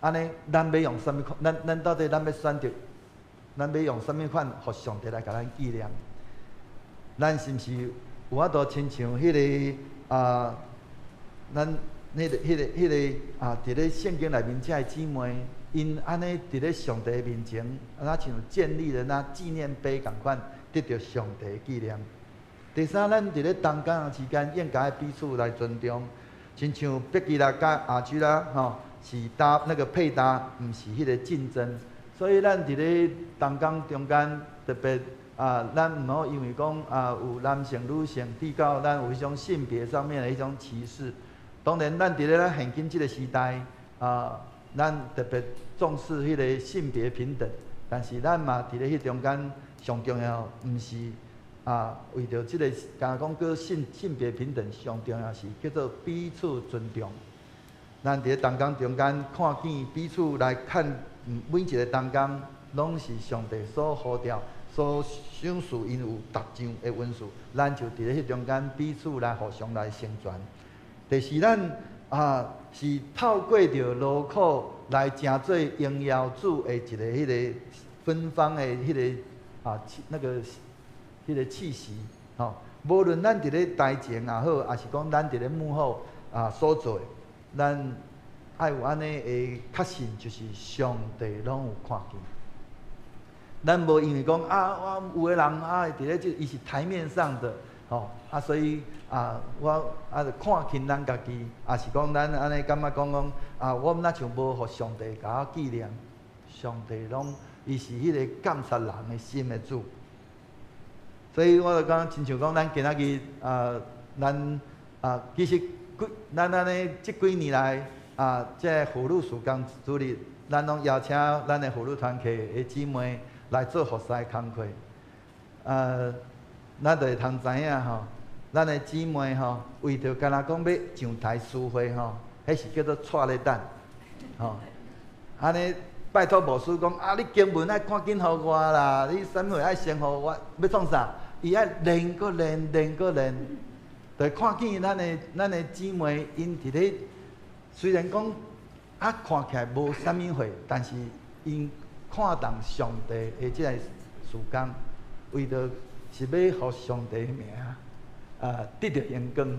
按呢，咱欲用啥物款？咱到底咱欲選擇，咱欲用啥物款，予上帝來共咱紀念？咱是毋是有法度親像彼个啊？咱彼个啊，佇咧聖經內面遮的姊妹，𪜶按呢佇咧上帝面前，啊，親像建立了那紀念碑仝款，得著上帝紀念。第三，咱佇咧同工之間應該彼此來尊重，親像碧基拉佮亞居拉吼，是搭那個配搭，毋是彼個競爭。所以咱佇咧同工中間特別啊，咱毋好因為講啊有男性、女性，比較咱有彼種性別上面的彼種歧視。當然，咱佇咧咱現今這個時代啊，咱特別重視彼個性別平等，但是咱嘛佇咧彼中間上重要，毋是啊為著這個，敢講閣性別平等，上重要是叫做彼此尊重。咱佇咧同工中間看見彼此來看，每一個同工攏是上帝所呼召、所賞賜𪜶有特長的恩賜，咱就佇咧彼中間彼此來互相來成全。第四，咱啊是透過著勞苦來成做榮耀主的一个彼个芬芳的彼个啊那个彼个氣息，吼。無論咱佇咧台前也好，抑是講咱佇咧幕後啊所做的，咱愛有按呢的確信，就是上帝攏有看見。咱無因為講啊，我有的人啊，佇咧這伊是台面上的，吼啊，所以啊，我啊就看輕咱家己，抑是講咱按呢感覺講講啊，我若像無予上帝共我紀念，上帝攏伊是彼個監察人的心的主。所以我就講，親像講咱今仔日啊，咱啊，其實幾咱按呢這幾年來啊，這個婦女事工主日，咱攏邀請咱的婦女團契的姊妹來做服侍工課。咱就會通知影吼，咱的姊妹吼，為著敢若講欲上台司會吼，彼是叫做掣咧等，吼。按呢拜託牧師講啊，你經文愛趕緊予我啦，你啥物貨愛先予我，欲創啥？伊愛練閣練，練閣練，就看見咱的姊妹，𪜶佇咧雖然講啊看起來無啥物貨，但是𪜶看重上帝的這個事工，為著是欲予上帝的名啊得著榮光。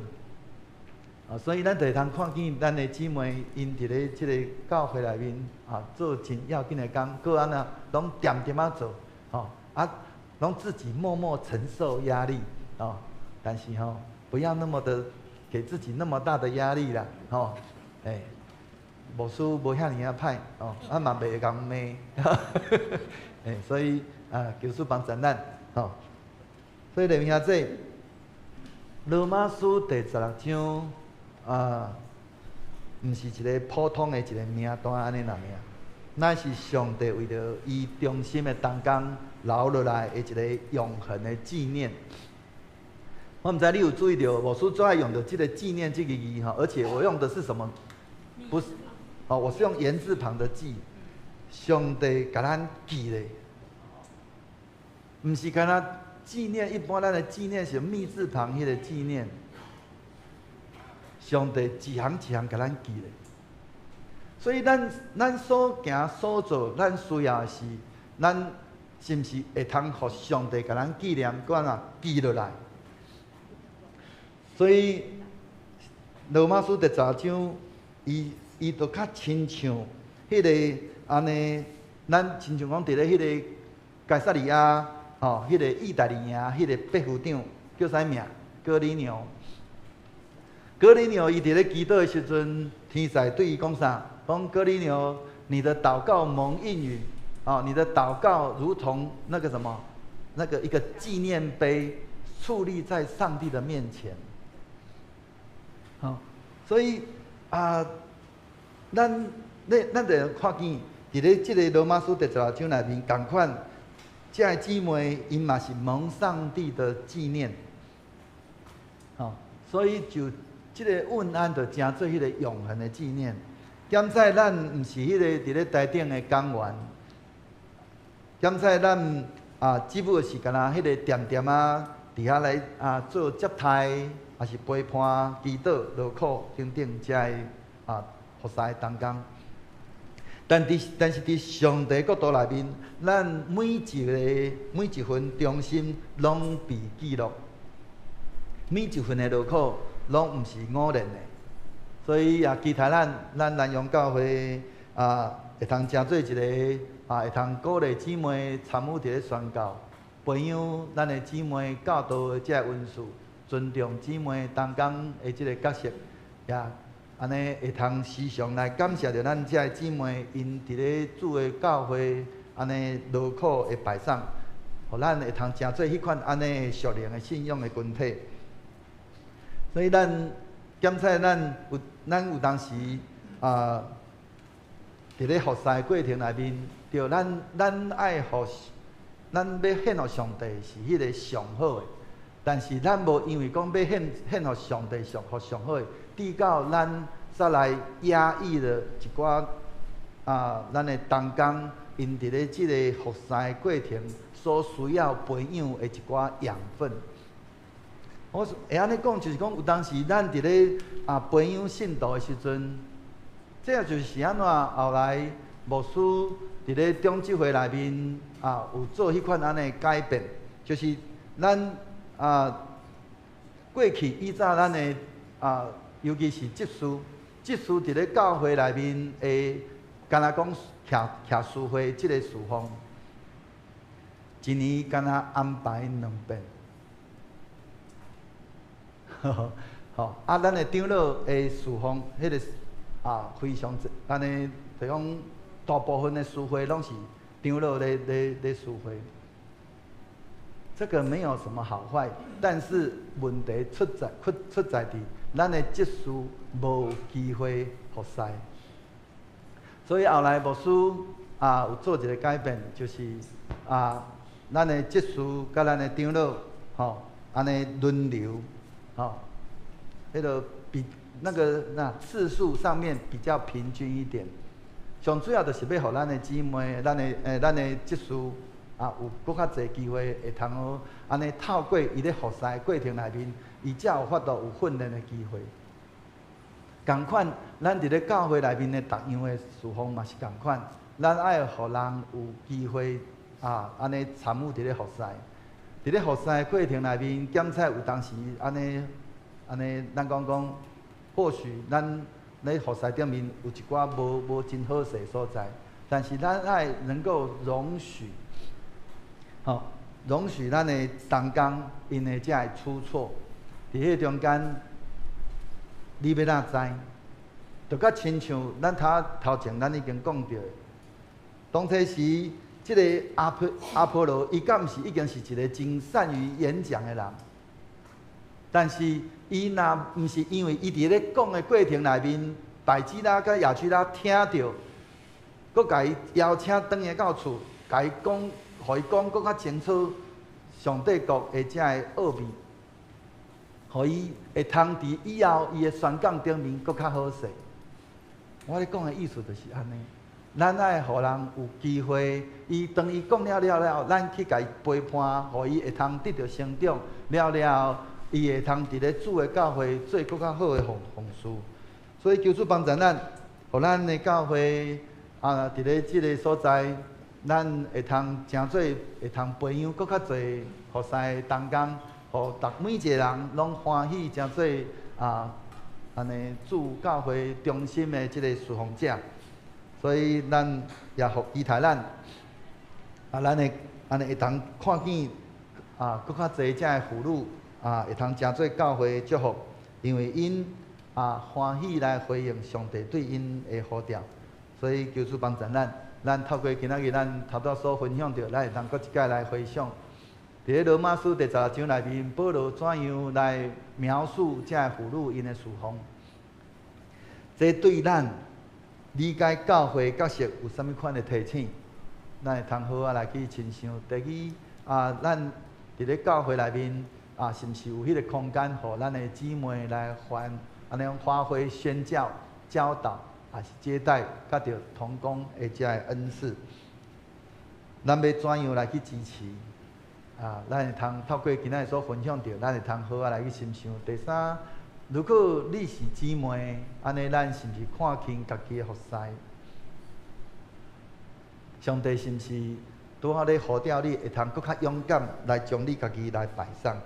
啊，所以咱就會通看見咱的姊妹，𪜶佇咧這個教會內面啊，做真要緊的工，閣按怎攏恬恬仔做，吼啊，攏自己默默承受壓力，哦，但是吼，不要那麼的給自己那麼大的壓力啦，吼，欸，牧師無遐爾仔歹，哦，啊嘛袂會共罵，欸，所以啊，求主幫助咱，吼，所以弟兄姊羅馬書第十六章啊，毋是一个普通的一个名單按呢爾，乃是上帝為著伊忠心的同工留落來的一个永恆的紀念。我毋知你有注意著，牧師最愛用著這个紀念這个字吼，而且我用的是什麼？不是，哦，我是用言字旁的記。上帝共咱記咧，毋是干焦紀念。一般咱的紀念是密字旁彼个紀念。上帝一項一項共咱記咧，所以咱所行所做，咱需要的是，咱是毋是會通予上帝共咱紀念，閣按怎記落來？所以羅馬書第十章，伊就較親像彼个按呢，咱親像講佇咧彼个該撒利亞，吼，彼个意大利營，彼个百夫長叫啥名？哥尼流。哥尼流伊佇咧祈禱的時陣，天使對伊講啥？講哥尼流，你的禱告蒙應允，哦，你的禱告如同那個什麼，那個一個紀念碑，矗立在上帝的面前。好，所以啊，咱你咱就看見佇咧這个羅馬書第十六章內面，仝款，這个姊妹𪜶嘛是蒙上帝的紀念，吼，所以就這个問安就成做彼个永恆的紀念。檢採咱毋是彼个佇咧台頂的講員，檢採咱啊，只不過是干焦彼个恬恬仔，佇遐來啊做接待，抑是陪伴、祈禱、勞苦等等遮个啊服侍同工。但是佇上帝國度內面，咱每一個每一份忠心攏被記錄，每一份的勞苦攏毋是偶然的。所以也期待咱咱南陽教會啊，會通成做一个啊，會通鼓勵姊妹參與佇咧宣教，培養咱的姊妹教導的這个恩賜，尊重姊妹同工的這个角色，也按呢會通時常來感謝著咱這个姊妹，𪜶佇咧主的教會按呢勞苦的擺上，予咱會通成做彼款按呢屬靈的信仰的群體。所以咱檢採咱有當時啊，佇咧服侍的過程內面，著咱咱愛予咱欲獻予上帝是彼个上好的，但是咱無因為講欲獻獻予上帝上予上好的，致到咱煞來壓抑了一寡啊，咱的同工𪜶佇咧這个服侍的過程所需要培養的一寡養分。我會按呢講，就是講有當時咱佇咧啊培養信徒的時陣，這就是按怎後來牧師佇咧長執會內面啊有做彼款按呢改變，就是咱啊過去以早咱的啊，尤其是執事，執事佇咧教會內面會干焦講徛徛司會這个侍奉，一年干焦安排兩遍。吼，啊，咱的長老的侍奉，彼个啊非常濟，按呢就講大部分的司會攏是長老咧咧咧司會。這個沒有什麼好壞，但是問題出在出出在佇咱的執事無機會服侍，所以後來牧師啊有做一个改變，就是啊咱的執事佮咱的長老吼按呢輪流。吼，彼个比那个那次數上面比較平均一點。上主要就是欲予咱的姊妹、咱的欸、咱的執事啊，有閣較濟機會會通好按呢透過伊咧服侍的過程內面，伊才有法度有訓練的機會。仝款，咱佇咧教會內面的逐樣的侍奉嘛是仝款，咱愛予人有機會啊，按呢參與佇咧服侍。佇咧服侍的過程內面，檢採有當時按呢按呢，咱講講，或許咱咧服侍頂面有一寡無無真好勢所在，但是咱愛能夠容許，吼，容許咱的同工𪜶會才會出錯，佇彼中間，你欲哪知？就佮親像咱頭頭前咱已經講著的，當初時。這个阿波阿波羅，伊敢毋是已經是一个真善於演講的人？但是伊若毋是因為伊佇咧講的過程內面，百基拉佮亞居拉聽著，閣共伊邀請轉來到厝，共伊講，予伊講閣較清楚上帝國的這个奧秘，予伊會通佇以後伊的宣講頂面閣較好勢。我咧講的意思就是按呢。咱愛予人有機會，伊當伊講了了了，咱去共伊陪伴，予伊會通得著成長了了，伊會通佇咧主的教會做閣較好的服服侍。所以求主幫助咱，予咱的教會啊，佇咧這个所在，咱會通成做會通培養閣較濟服侍的同工，予逐每一個人攏歡喜成做啊，按呢主教會中心的這个侍奉者。所以咱也予期待咱，啊，咱會按呢會通看見啊，閣較濟遮的婦女啊，會通成做教會的祝福，因為𪜶啊歡喜來回應上帝對𪜶的呼召，所以求主幫助咱，咱透過今仔日咱頭拄所分享著，咱會通閣一擺來回想，佇咧羅馬書第十六章內面，保羅怎樣來描述遮的婦女𪜶的侍奉，這對咱。理解教会角色有啥物款的提醒，咱会通好仔来去亲想。第二啊，咱伫咧教会内面啊，是毋是有彼个空间，予咱的姊妹来发按呢发挥宣教、教导，也是接待，佮著同工的遮个恩赐？咱欲怎样来去支持？啊，咱会通透过今仔日所分享著，咱会通好仔来去深想。第三，如果你是姊妹，按呢，咱是毋是看轻家己的服侍？上帝是毋是拄好咧呼召你，会通阁较勇敢来将你家己来摆上？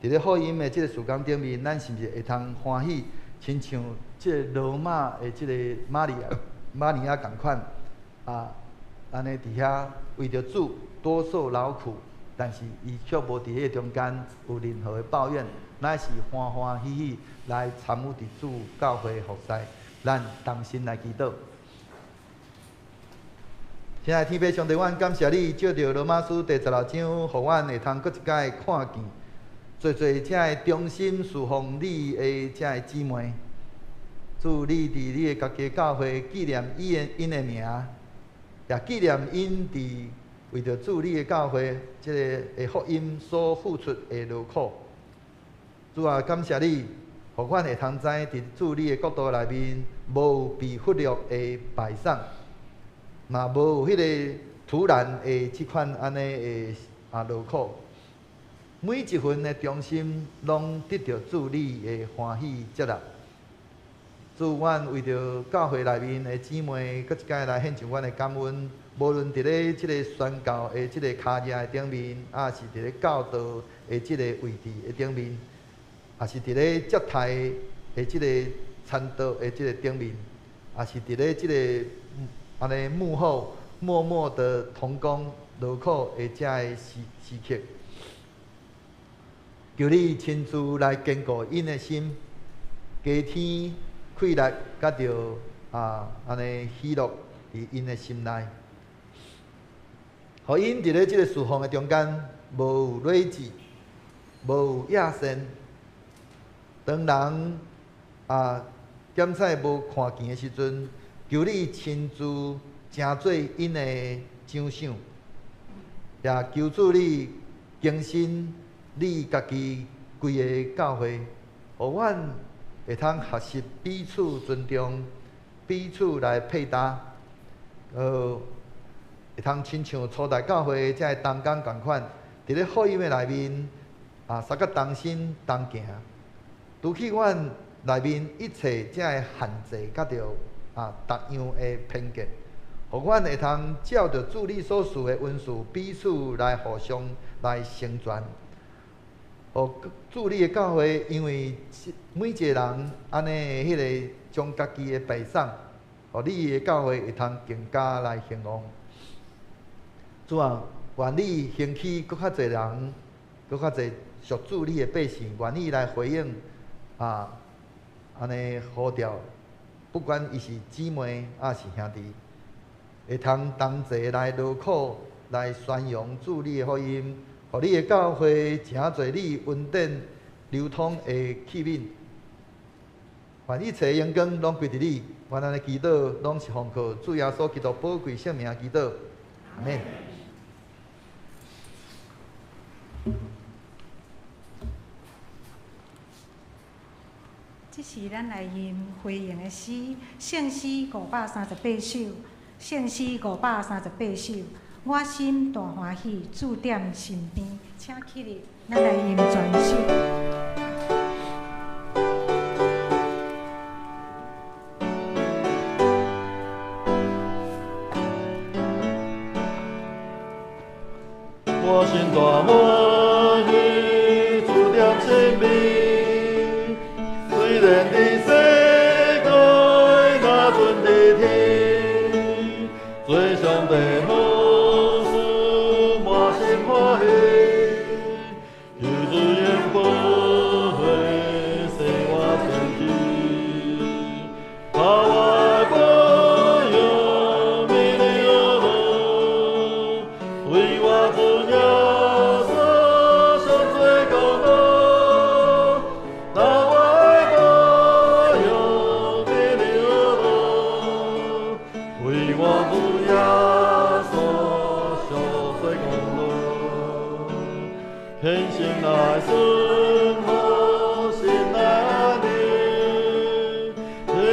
伫咧福音的这个事工顶面，咱是毋是会通欢喜，亲像这个罗马的这个玛利亚、玛利亚仝款啊，按呢伫遐为著主多受劳苦，但是伊却无伫彼个中间有任何的抱怨，乃是欢欢喜喜来参与伫主教会服侍。咱同心来祈祷。亲爱的天父上帝，阮感谢你，借著罗马书第16章，予阮会通阁一摆看见，济济遮个忠心侍奉你的遮个姊妹。主，你伫你的家己教会纪念伊的𪜶的名，也纪念𪜶伫为著主你的教会这个的福音所付出的劳苦。主啊，感谢你，予阮会通知伫主你的国度内面，无有被忽略的摆上，嘛无有彼个徒然的这款按呢的劳苦。每一份的忠心，拢得著主你的欢喜接纳。主，阮为著教会内面的姊妹，阁一摆来献上阮的感恩。无论伫咧这个宣教的这个跤迹的顶面，抑是伫咧教导的这个位置的顶面，抑是伫咧接待的这个餐桌的这个顶面，抑是伫咧这个按呢幕后默默的同工劳苦的遮个时时刻，求你亲自来坚固𪜶的心，加添气力，佮著按呢喜乐伫𪜶的心内，予𪜶伫咧这个侍奉的中间，无有累积，无有野心。当人检采无看见的时阵，求你亲自成做𪜶的奖赏，也求主你更新你家己规个教会，予阮会通学习彼此尊重，彼此来配搭，会通亲像初代教会遮个同工仝款，伫咧福音的内面三个同心同行，除去阮内面一切遮个限制，佮著别样的偏见，予阮会通照著主你所赐的恩赐，彼此来互相来成全。予主你的教会，因为每一个人按呢彼个将家己的摆上，予你的教会会通更加来兴旺。主啊，愿你兴起阁较济人，阁较济属主你的百姓，愿意来回应按呢呼召，不管伊是姊妹抑是兄弟，会通同齐来劳苦，来宣扬主你的福音，予你的教会成做你恩典流通的器皿。愿一切荣光拢归伫你，愿咱的祈祷拢是奉靠主耶稣基督宝贵圣名祈祷，阿们。这是咱来吟回应的诗，圣诗538首，圣诗538首。我心大欢喜，主踮身边，请起立，咱来吟全首。我心大欢喜，主踮身边，虽然伫世界若阵伫天，做上帝好事，满心欢喜，求主用宝血洗我身躯，把我的保佑美丽乐乐，为我主耶稣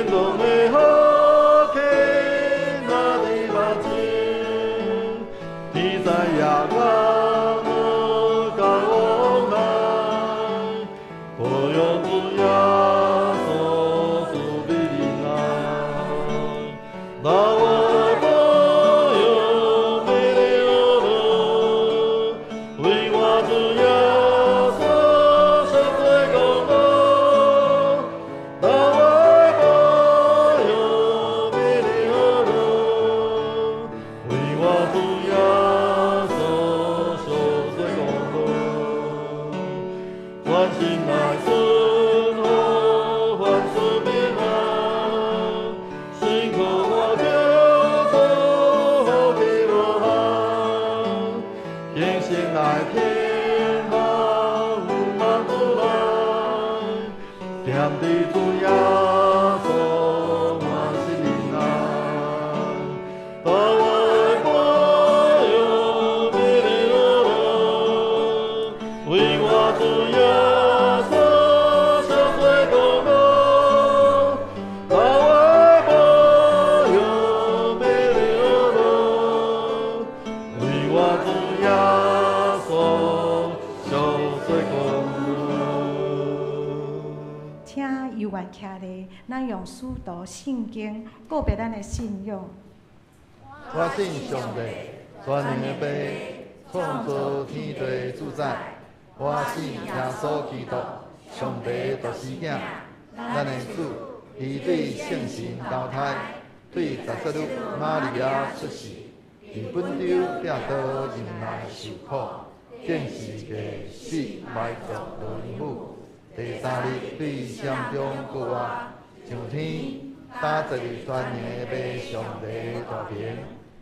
震动的雨天若伫目前，天知也敢甲我往来，保佑主耶稣赐美仁爱，那我保佑美丽乐，为我主耶稣赎罪功劳，那我保佑美丽乐，为我主耶稣赎罪功劳，全心来顺服，凡事平安，辛苦我叫做福气无限，今生来天下有望有来，踮伫主耶稣满是仁爱，大我保佑美丽乐，为我主耶稣赎罪功劳，大我保佑美丽乐，为我主耶稣赎罪功劳。请犹原徛咧，咱用使徒信经告白咱的信仰。我信上帝，全能的父，创造天地主宰。我信耶稣基督，上帝的独生子，咱的主，伊对圣神投胎，对十七日玛利亚出世，伫本丢彼多忍耐受苦，见死过死埋葬落阴府，第三日对闪中复活，上天，搭坐伫全能的父上帝大权，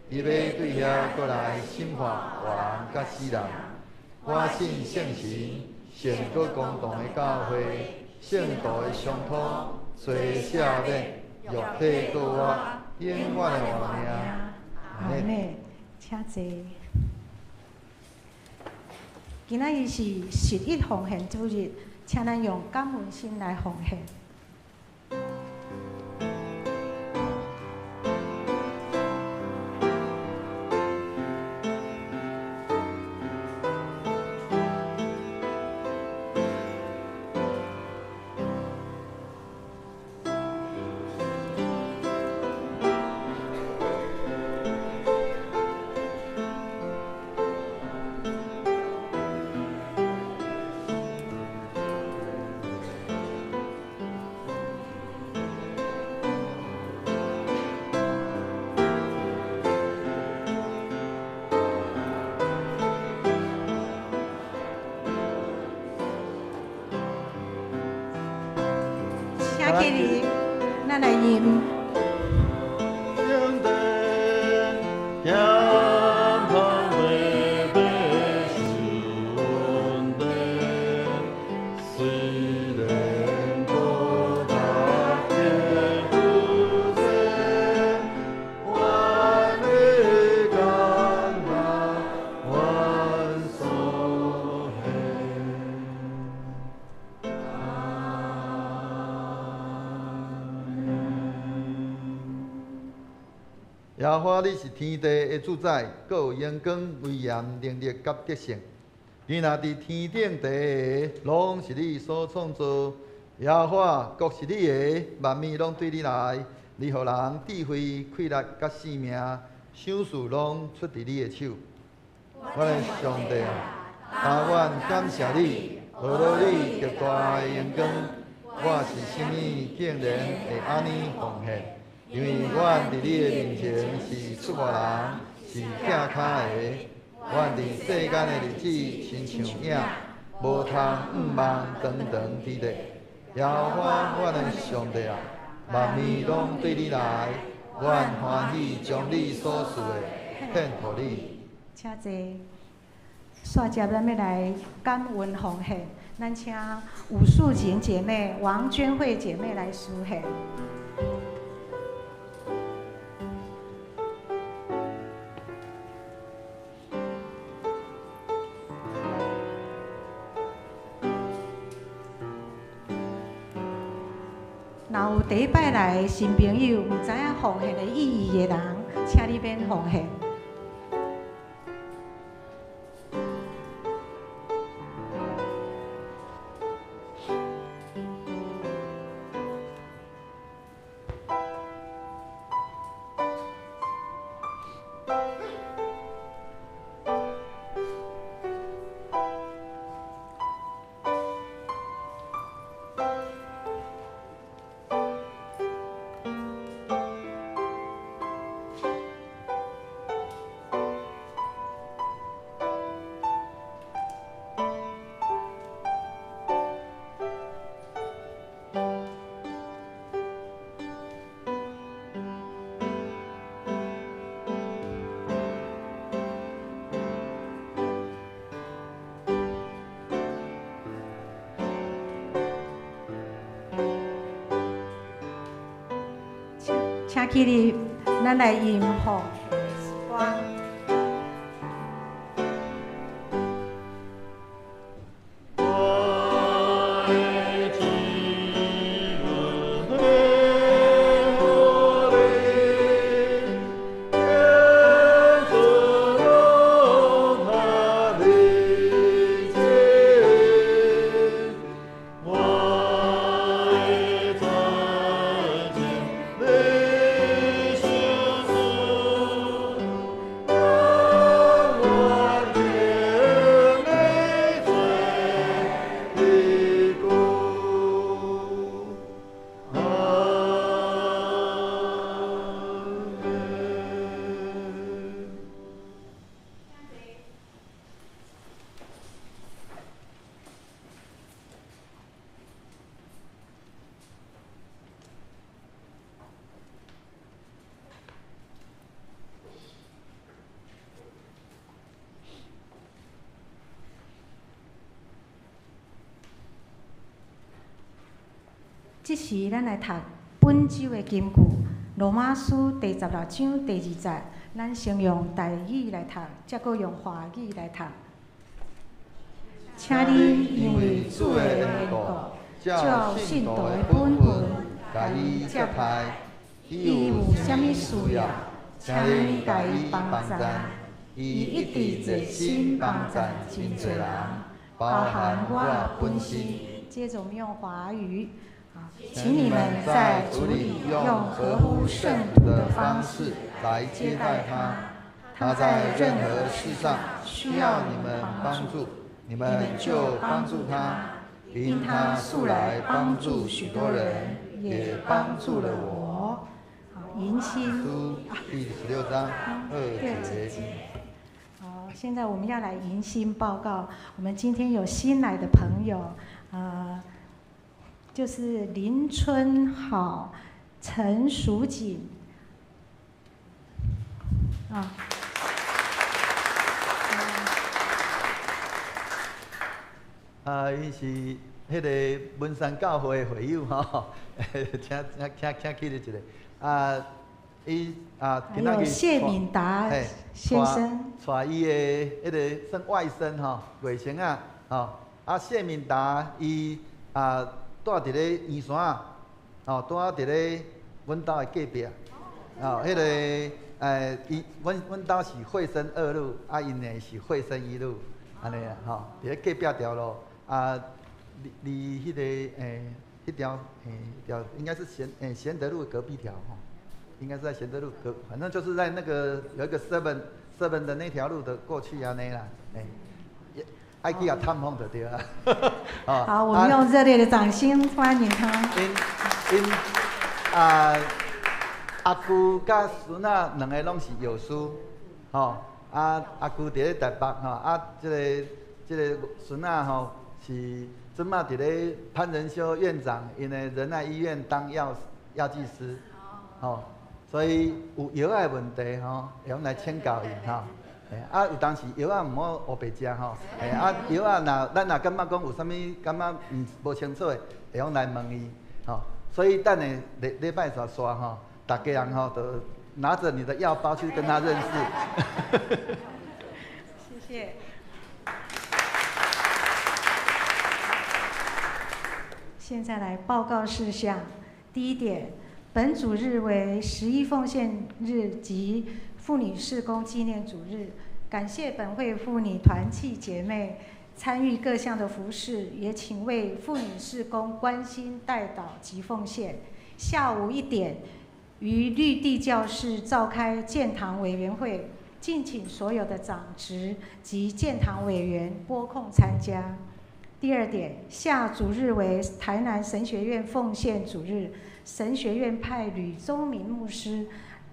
伊欲对遐阁来审判活人佮死人。我信圣神，圣阁公同的教会，圣徒的相通，罪赦免，肉体复活，永远的活命。阿们，请坐。今仔日是十一奉献主日，请咱用感恩心来奉献。请起立，咱来吟。圣殿天堂白白是阮殿，虽然孤单的孤身，愿你甘纳阮所献。耶和华，你是天地的主宰，阁有荣光、威严、能力佮得胜。你若伫天顶地的，拢是你所创造。耶和华，国是你的，万物拢对你来。你予人智慧、气力佮性命，赏赐拢出伫你的手。我的上帝啊，但愿感谢你，学了你极大的荣光。我是啥物竟然会按呢奉献？因为阮伫你的面前是出外人，是寄跤的。阮伫世间的日子亲像影，无通向望长长伫咧。耶和华，阮的上帝啊，万物拢对你来，阮欢喜将你所赐的献予你。请坐。煞接咱欲来感恩奉献，咱请武素琴姐妹、王娟慧姐妹来书献。若若有第一擺來的新朋友，毋知影奉獻的意義的人，請你免奉獻。請起立，咱來吟奉歌。這時，咱來讀本週的金句，《羅馬書》第16章第2節。咱先用台語來讀，再閣用華語來讀。請你因為主的緣故，照信徒的本分，共伊接待。伊有啥物需要，請恁共伊幫贊。伊一直熱心幫贊真濟人，包含我本身。接著我們用華語。請你們在主裡用合乎聖徒的方式來接待他。他在任何事上需要你們幫助，你們就幫助他，因他素來幫助許多人，也幫助了我。好，迎新書第16章2節。好，現在我們要來迎新報告。我們今天有新來的朋友，就是林春好、陳淑錦啊。啊，伊是彼個文山教會的會友吼，請起來一下。啊，伊啊，還有謝敏達先生，帶伊的彼個算外甥吼，外甥仔吼。啊，謝敏達伊啊。住佇咧圓山，吼，拄仔佇咧阮兜的隔壁，吼，彼個伊，阮兜是惠生2路，啊，𪜶呢是惠生1路，按呢啊，吼，佇咧隔壁條路，啊，離彼個彼條條應該是賢德路隔壁條，吼，應該是在賢德路隔，反正就是在那個有一個 seven 的那條路的過去按呢啦，愛去共探訪就對啦。好，我們用熱烈的掌聲歡迎他。𪜶啊，阿舅佮孫仔兩個攏是藥師，吼，啊阿舅佇咧台北，吼，啊這個孫仔吼是這馬佇咧潘仁修院長𪜶的仁愛醫院當藥劑師，吼，所以有藥仔的問題吼，會用來請教伊吼。啊，有當時藥仔毋好烏白食吼，啊藥仔若咱若感覺講有啥物感覺毋無清楚的，會用來問伊吼。所以等下禮拜煞煞吼，逐家人吼，就拿著你的藥包去跟他認識。謝謝。現在來報告事項。第一點，本主日為十一奉獻日及婦女事工紀念主日，感謝本會婦女團契姐妹參與各項的服事，也請為婦女事工關心代禱及奉獻。下午1點，於綠地教室召開建堂委員會，敬請所有的長執及建堂委員撥空參加。第二點，下主日為台南神學院奉獻主日，神學院派呂宗明牧師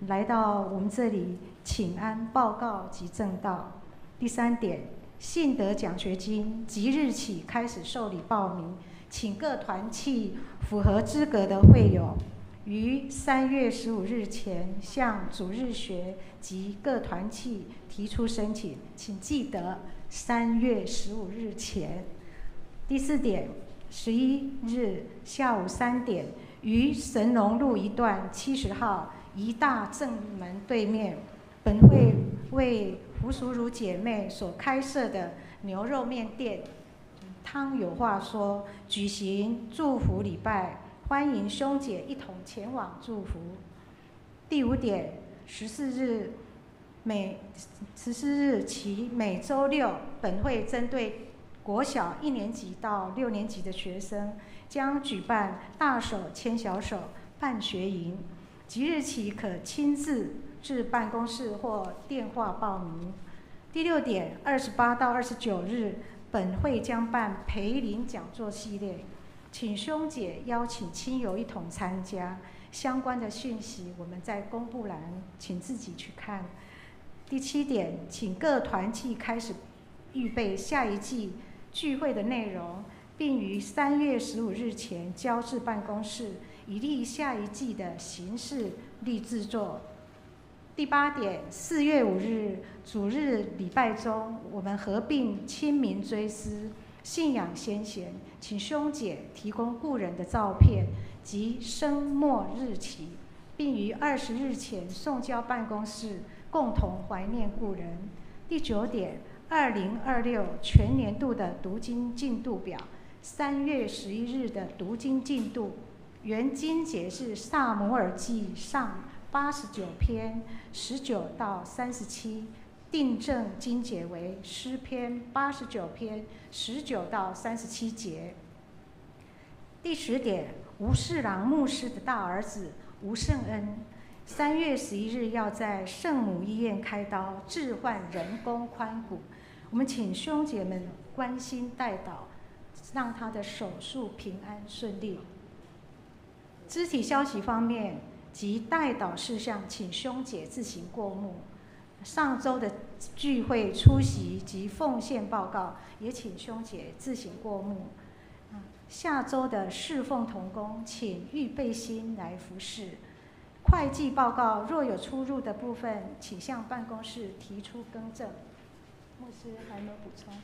來到我們這裡請安報告及證道。第三點，信德獎學金即日起開始受理報名，請各團契符合資格的會友，於3月15日前向主日學及各團契提出申請，請記得三月十五日前。第四點，11日下午3點，於神農路一段70號宜大正門對面，本會為胡淑如姐妹所開設的牛肉麵店，湯有話說，舉行祝福禮拜，歡迎兄姐一同前往祝福。第五點，14日起每週六，本會針對國小一年級到六年級的學生，將舉辦大手牽小手辦學營，即日起可親自至辦公室或電話報名。第六點，28到29日，本會將辦培靈講座系列，請兄姐邀請親友一同參加。相關的訊息我們在公布欄，請自己去看。第七點，請各團契開始預備下一季聚會的內容，並於3月15日前交至辦公室，以利下一季的行事曆製作。第八點，4月5日主日禮拜中，我們合併清明追思信仰先賢，請兄姐提供故人的照片及生歿日期，並於20日前送交辦公室，共同懷念故人。第九點，2026全年度的讀經進度表，3月11日的讀經進度，原經節是撒母耳記上89篇19到37，訂正經節為詩篇89篇19到37節。第十點，吳世郎牧師的大兒子吳勝恩，3月11日要在聖母醫院開刀置換人工髖骨，我們請兄姐們關心代禱，讓他的手術平安順利。肢體消息方面及代禱事項，請兄姐自行過目。上週的聚會出席及奉獻報告，也請兄姐自行過目。下週的侍奉同工，請預備心來服侍。會計報告若有出入的部分，請向辦公室提出更正。牧師還有沒有補充？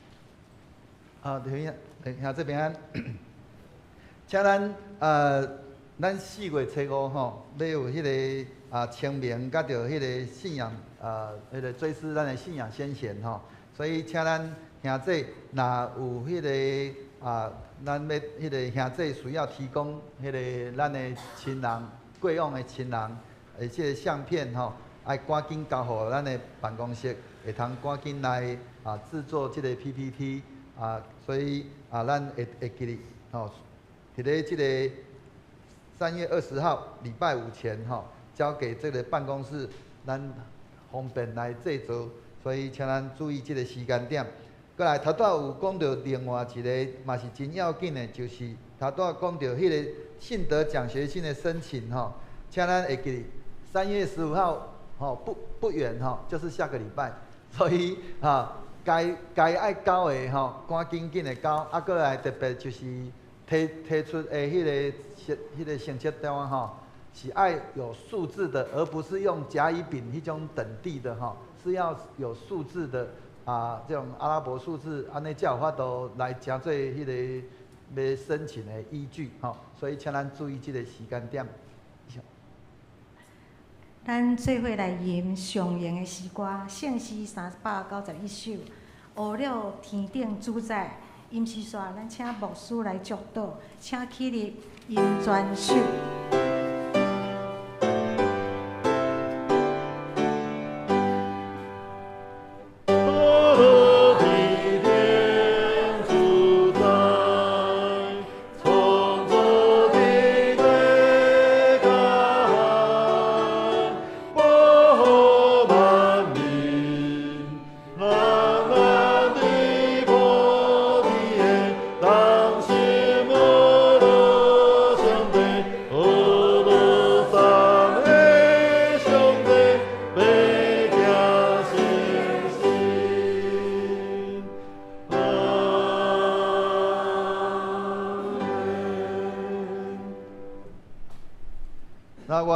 啊，弟兄，兄姊平安，請咱4月初5吼，欲有彼个清明，佮著彼个信仰彼个追思咱的信仰先賢吼，所以請咱兄姊若有彼个咱欲彼个兄姊需要提供彼个咱的親人過往的親人的這个相片吼，愛趕緊交予咱的辦公室，會通趕緊來製作這个 PPT 所以咱會記得吼，佇咧這个3月20號禮拜五前吼，交給這个辦公室，咱方便來製作，所以請咱注意這个時間點。閣來，頭拄仔有講著另外一个嘛是真要緊的，就是頭拄仔講著彼个信德獎學金的申請吼，請咱會記得3月15號吼不遠吼，就是下個禮拜，所以該愛交的吼，趕緊緊的交，閣來特別就是提出的彼个成績單吼，是愛有數字的，而不是用甲乙丙彼種等第的吼，是要有數字的這種阿拉伯數字，按呢才有法度來成做彼个欲申請的依據吼，所以請咱注意這個時間點。咱做伙來吟上榮的詩歌，聖詩391首，烏了天頂主宰，吟詩煞，咱請牧師來祝禱，請起立，吟全首。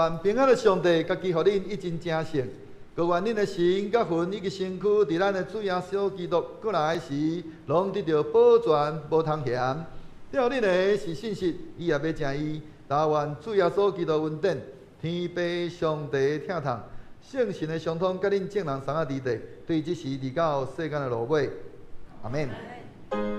願平安的上帝，家己予恁一真成聖，閣願恁的神佮魂以及身軀，佇咱的主耶穌基督閣來時，攏得著保全，無通嫌。了恁的是信實，伊也欲成伊。但願主耶穌基督恩典、天父上帝疼痛、聖神的相通，佮恁眾人欉仔佇底，對這時直到世間的落尾。阿們。阿們，阿們，阿們。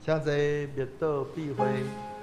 請坐，默禱閉會。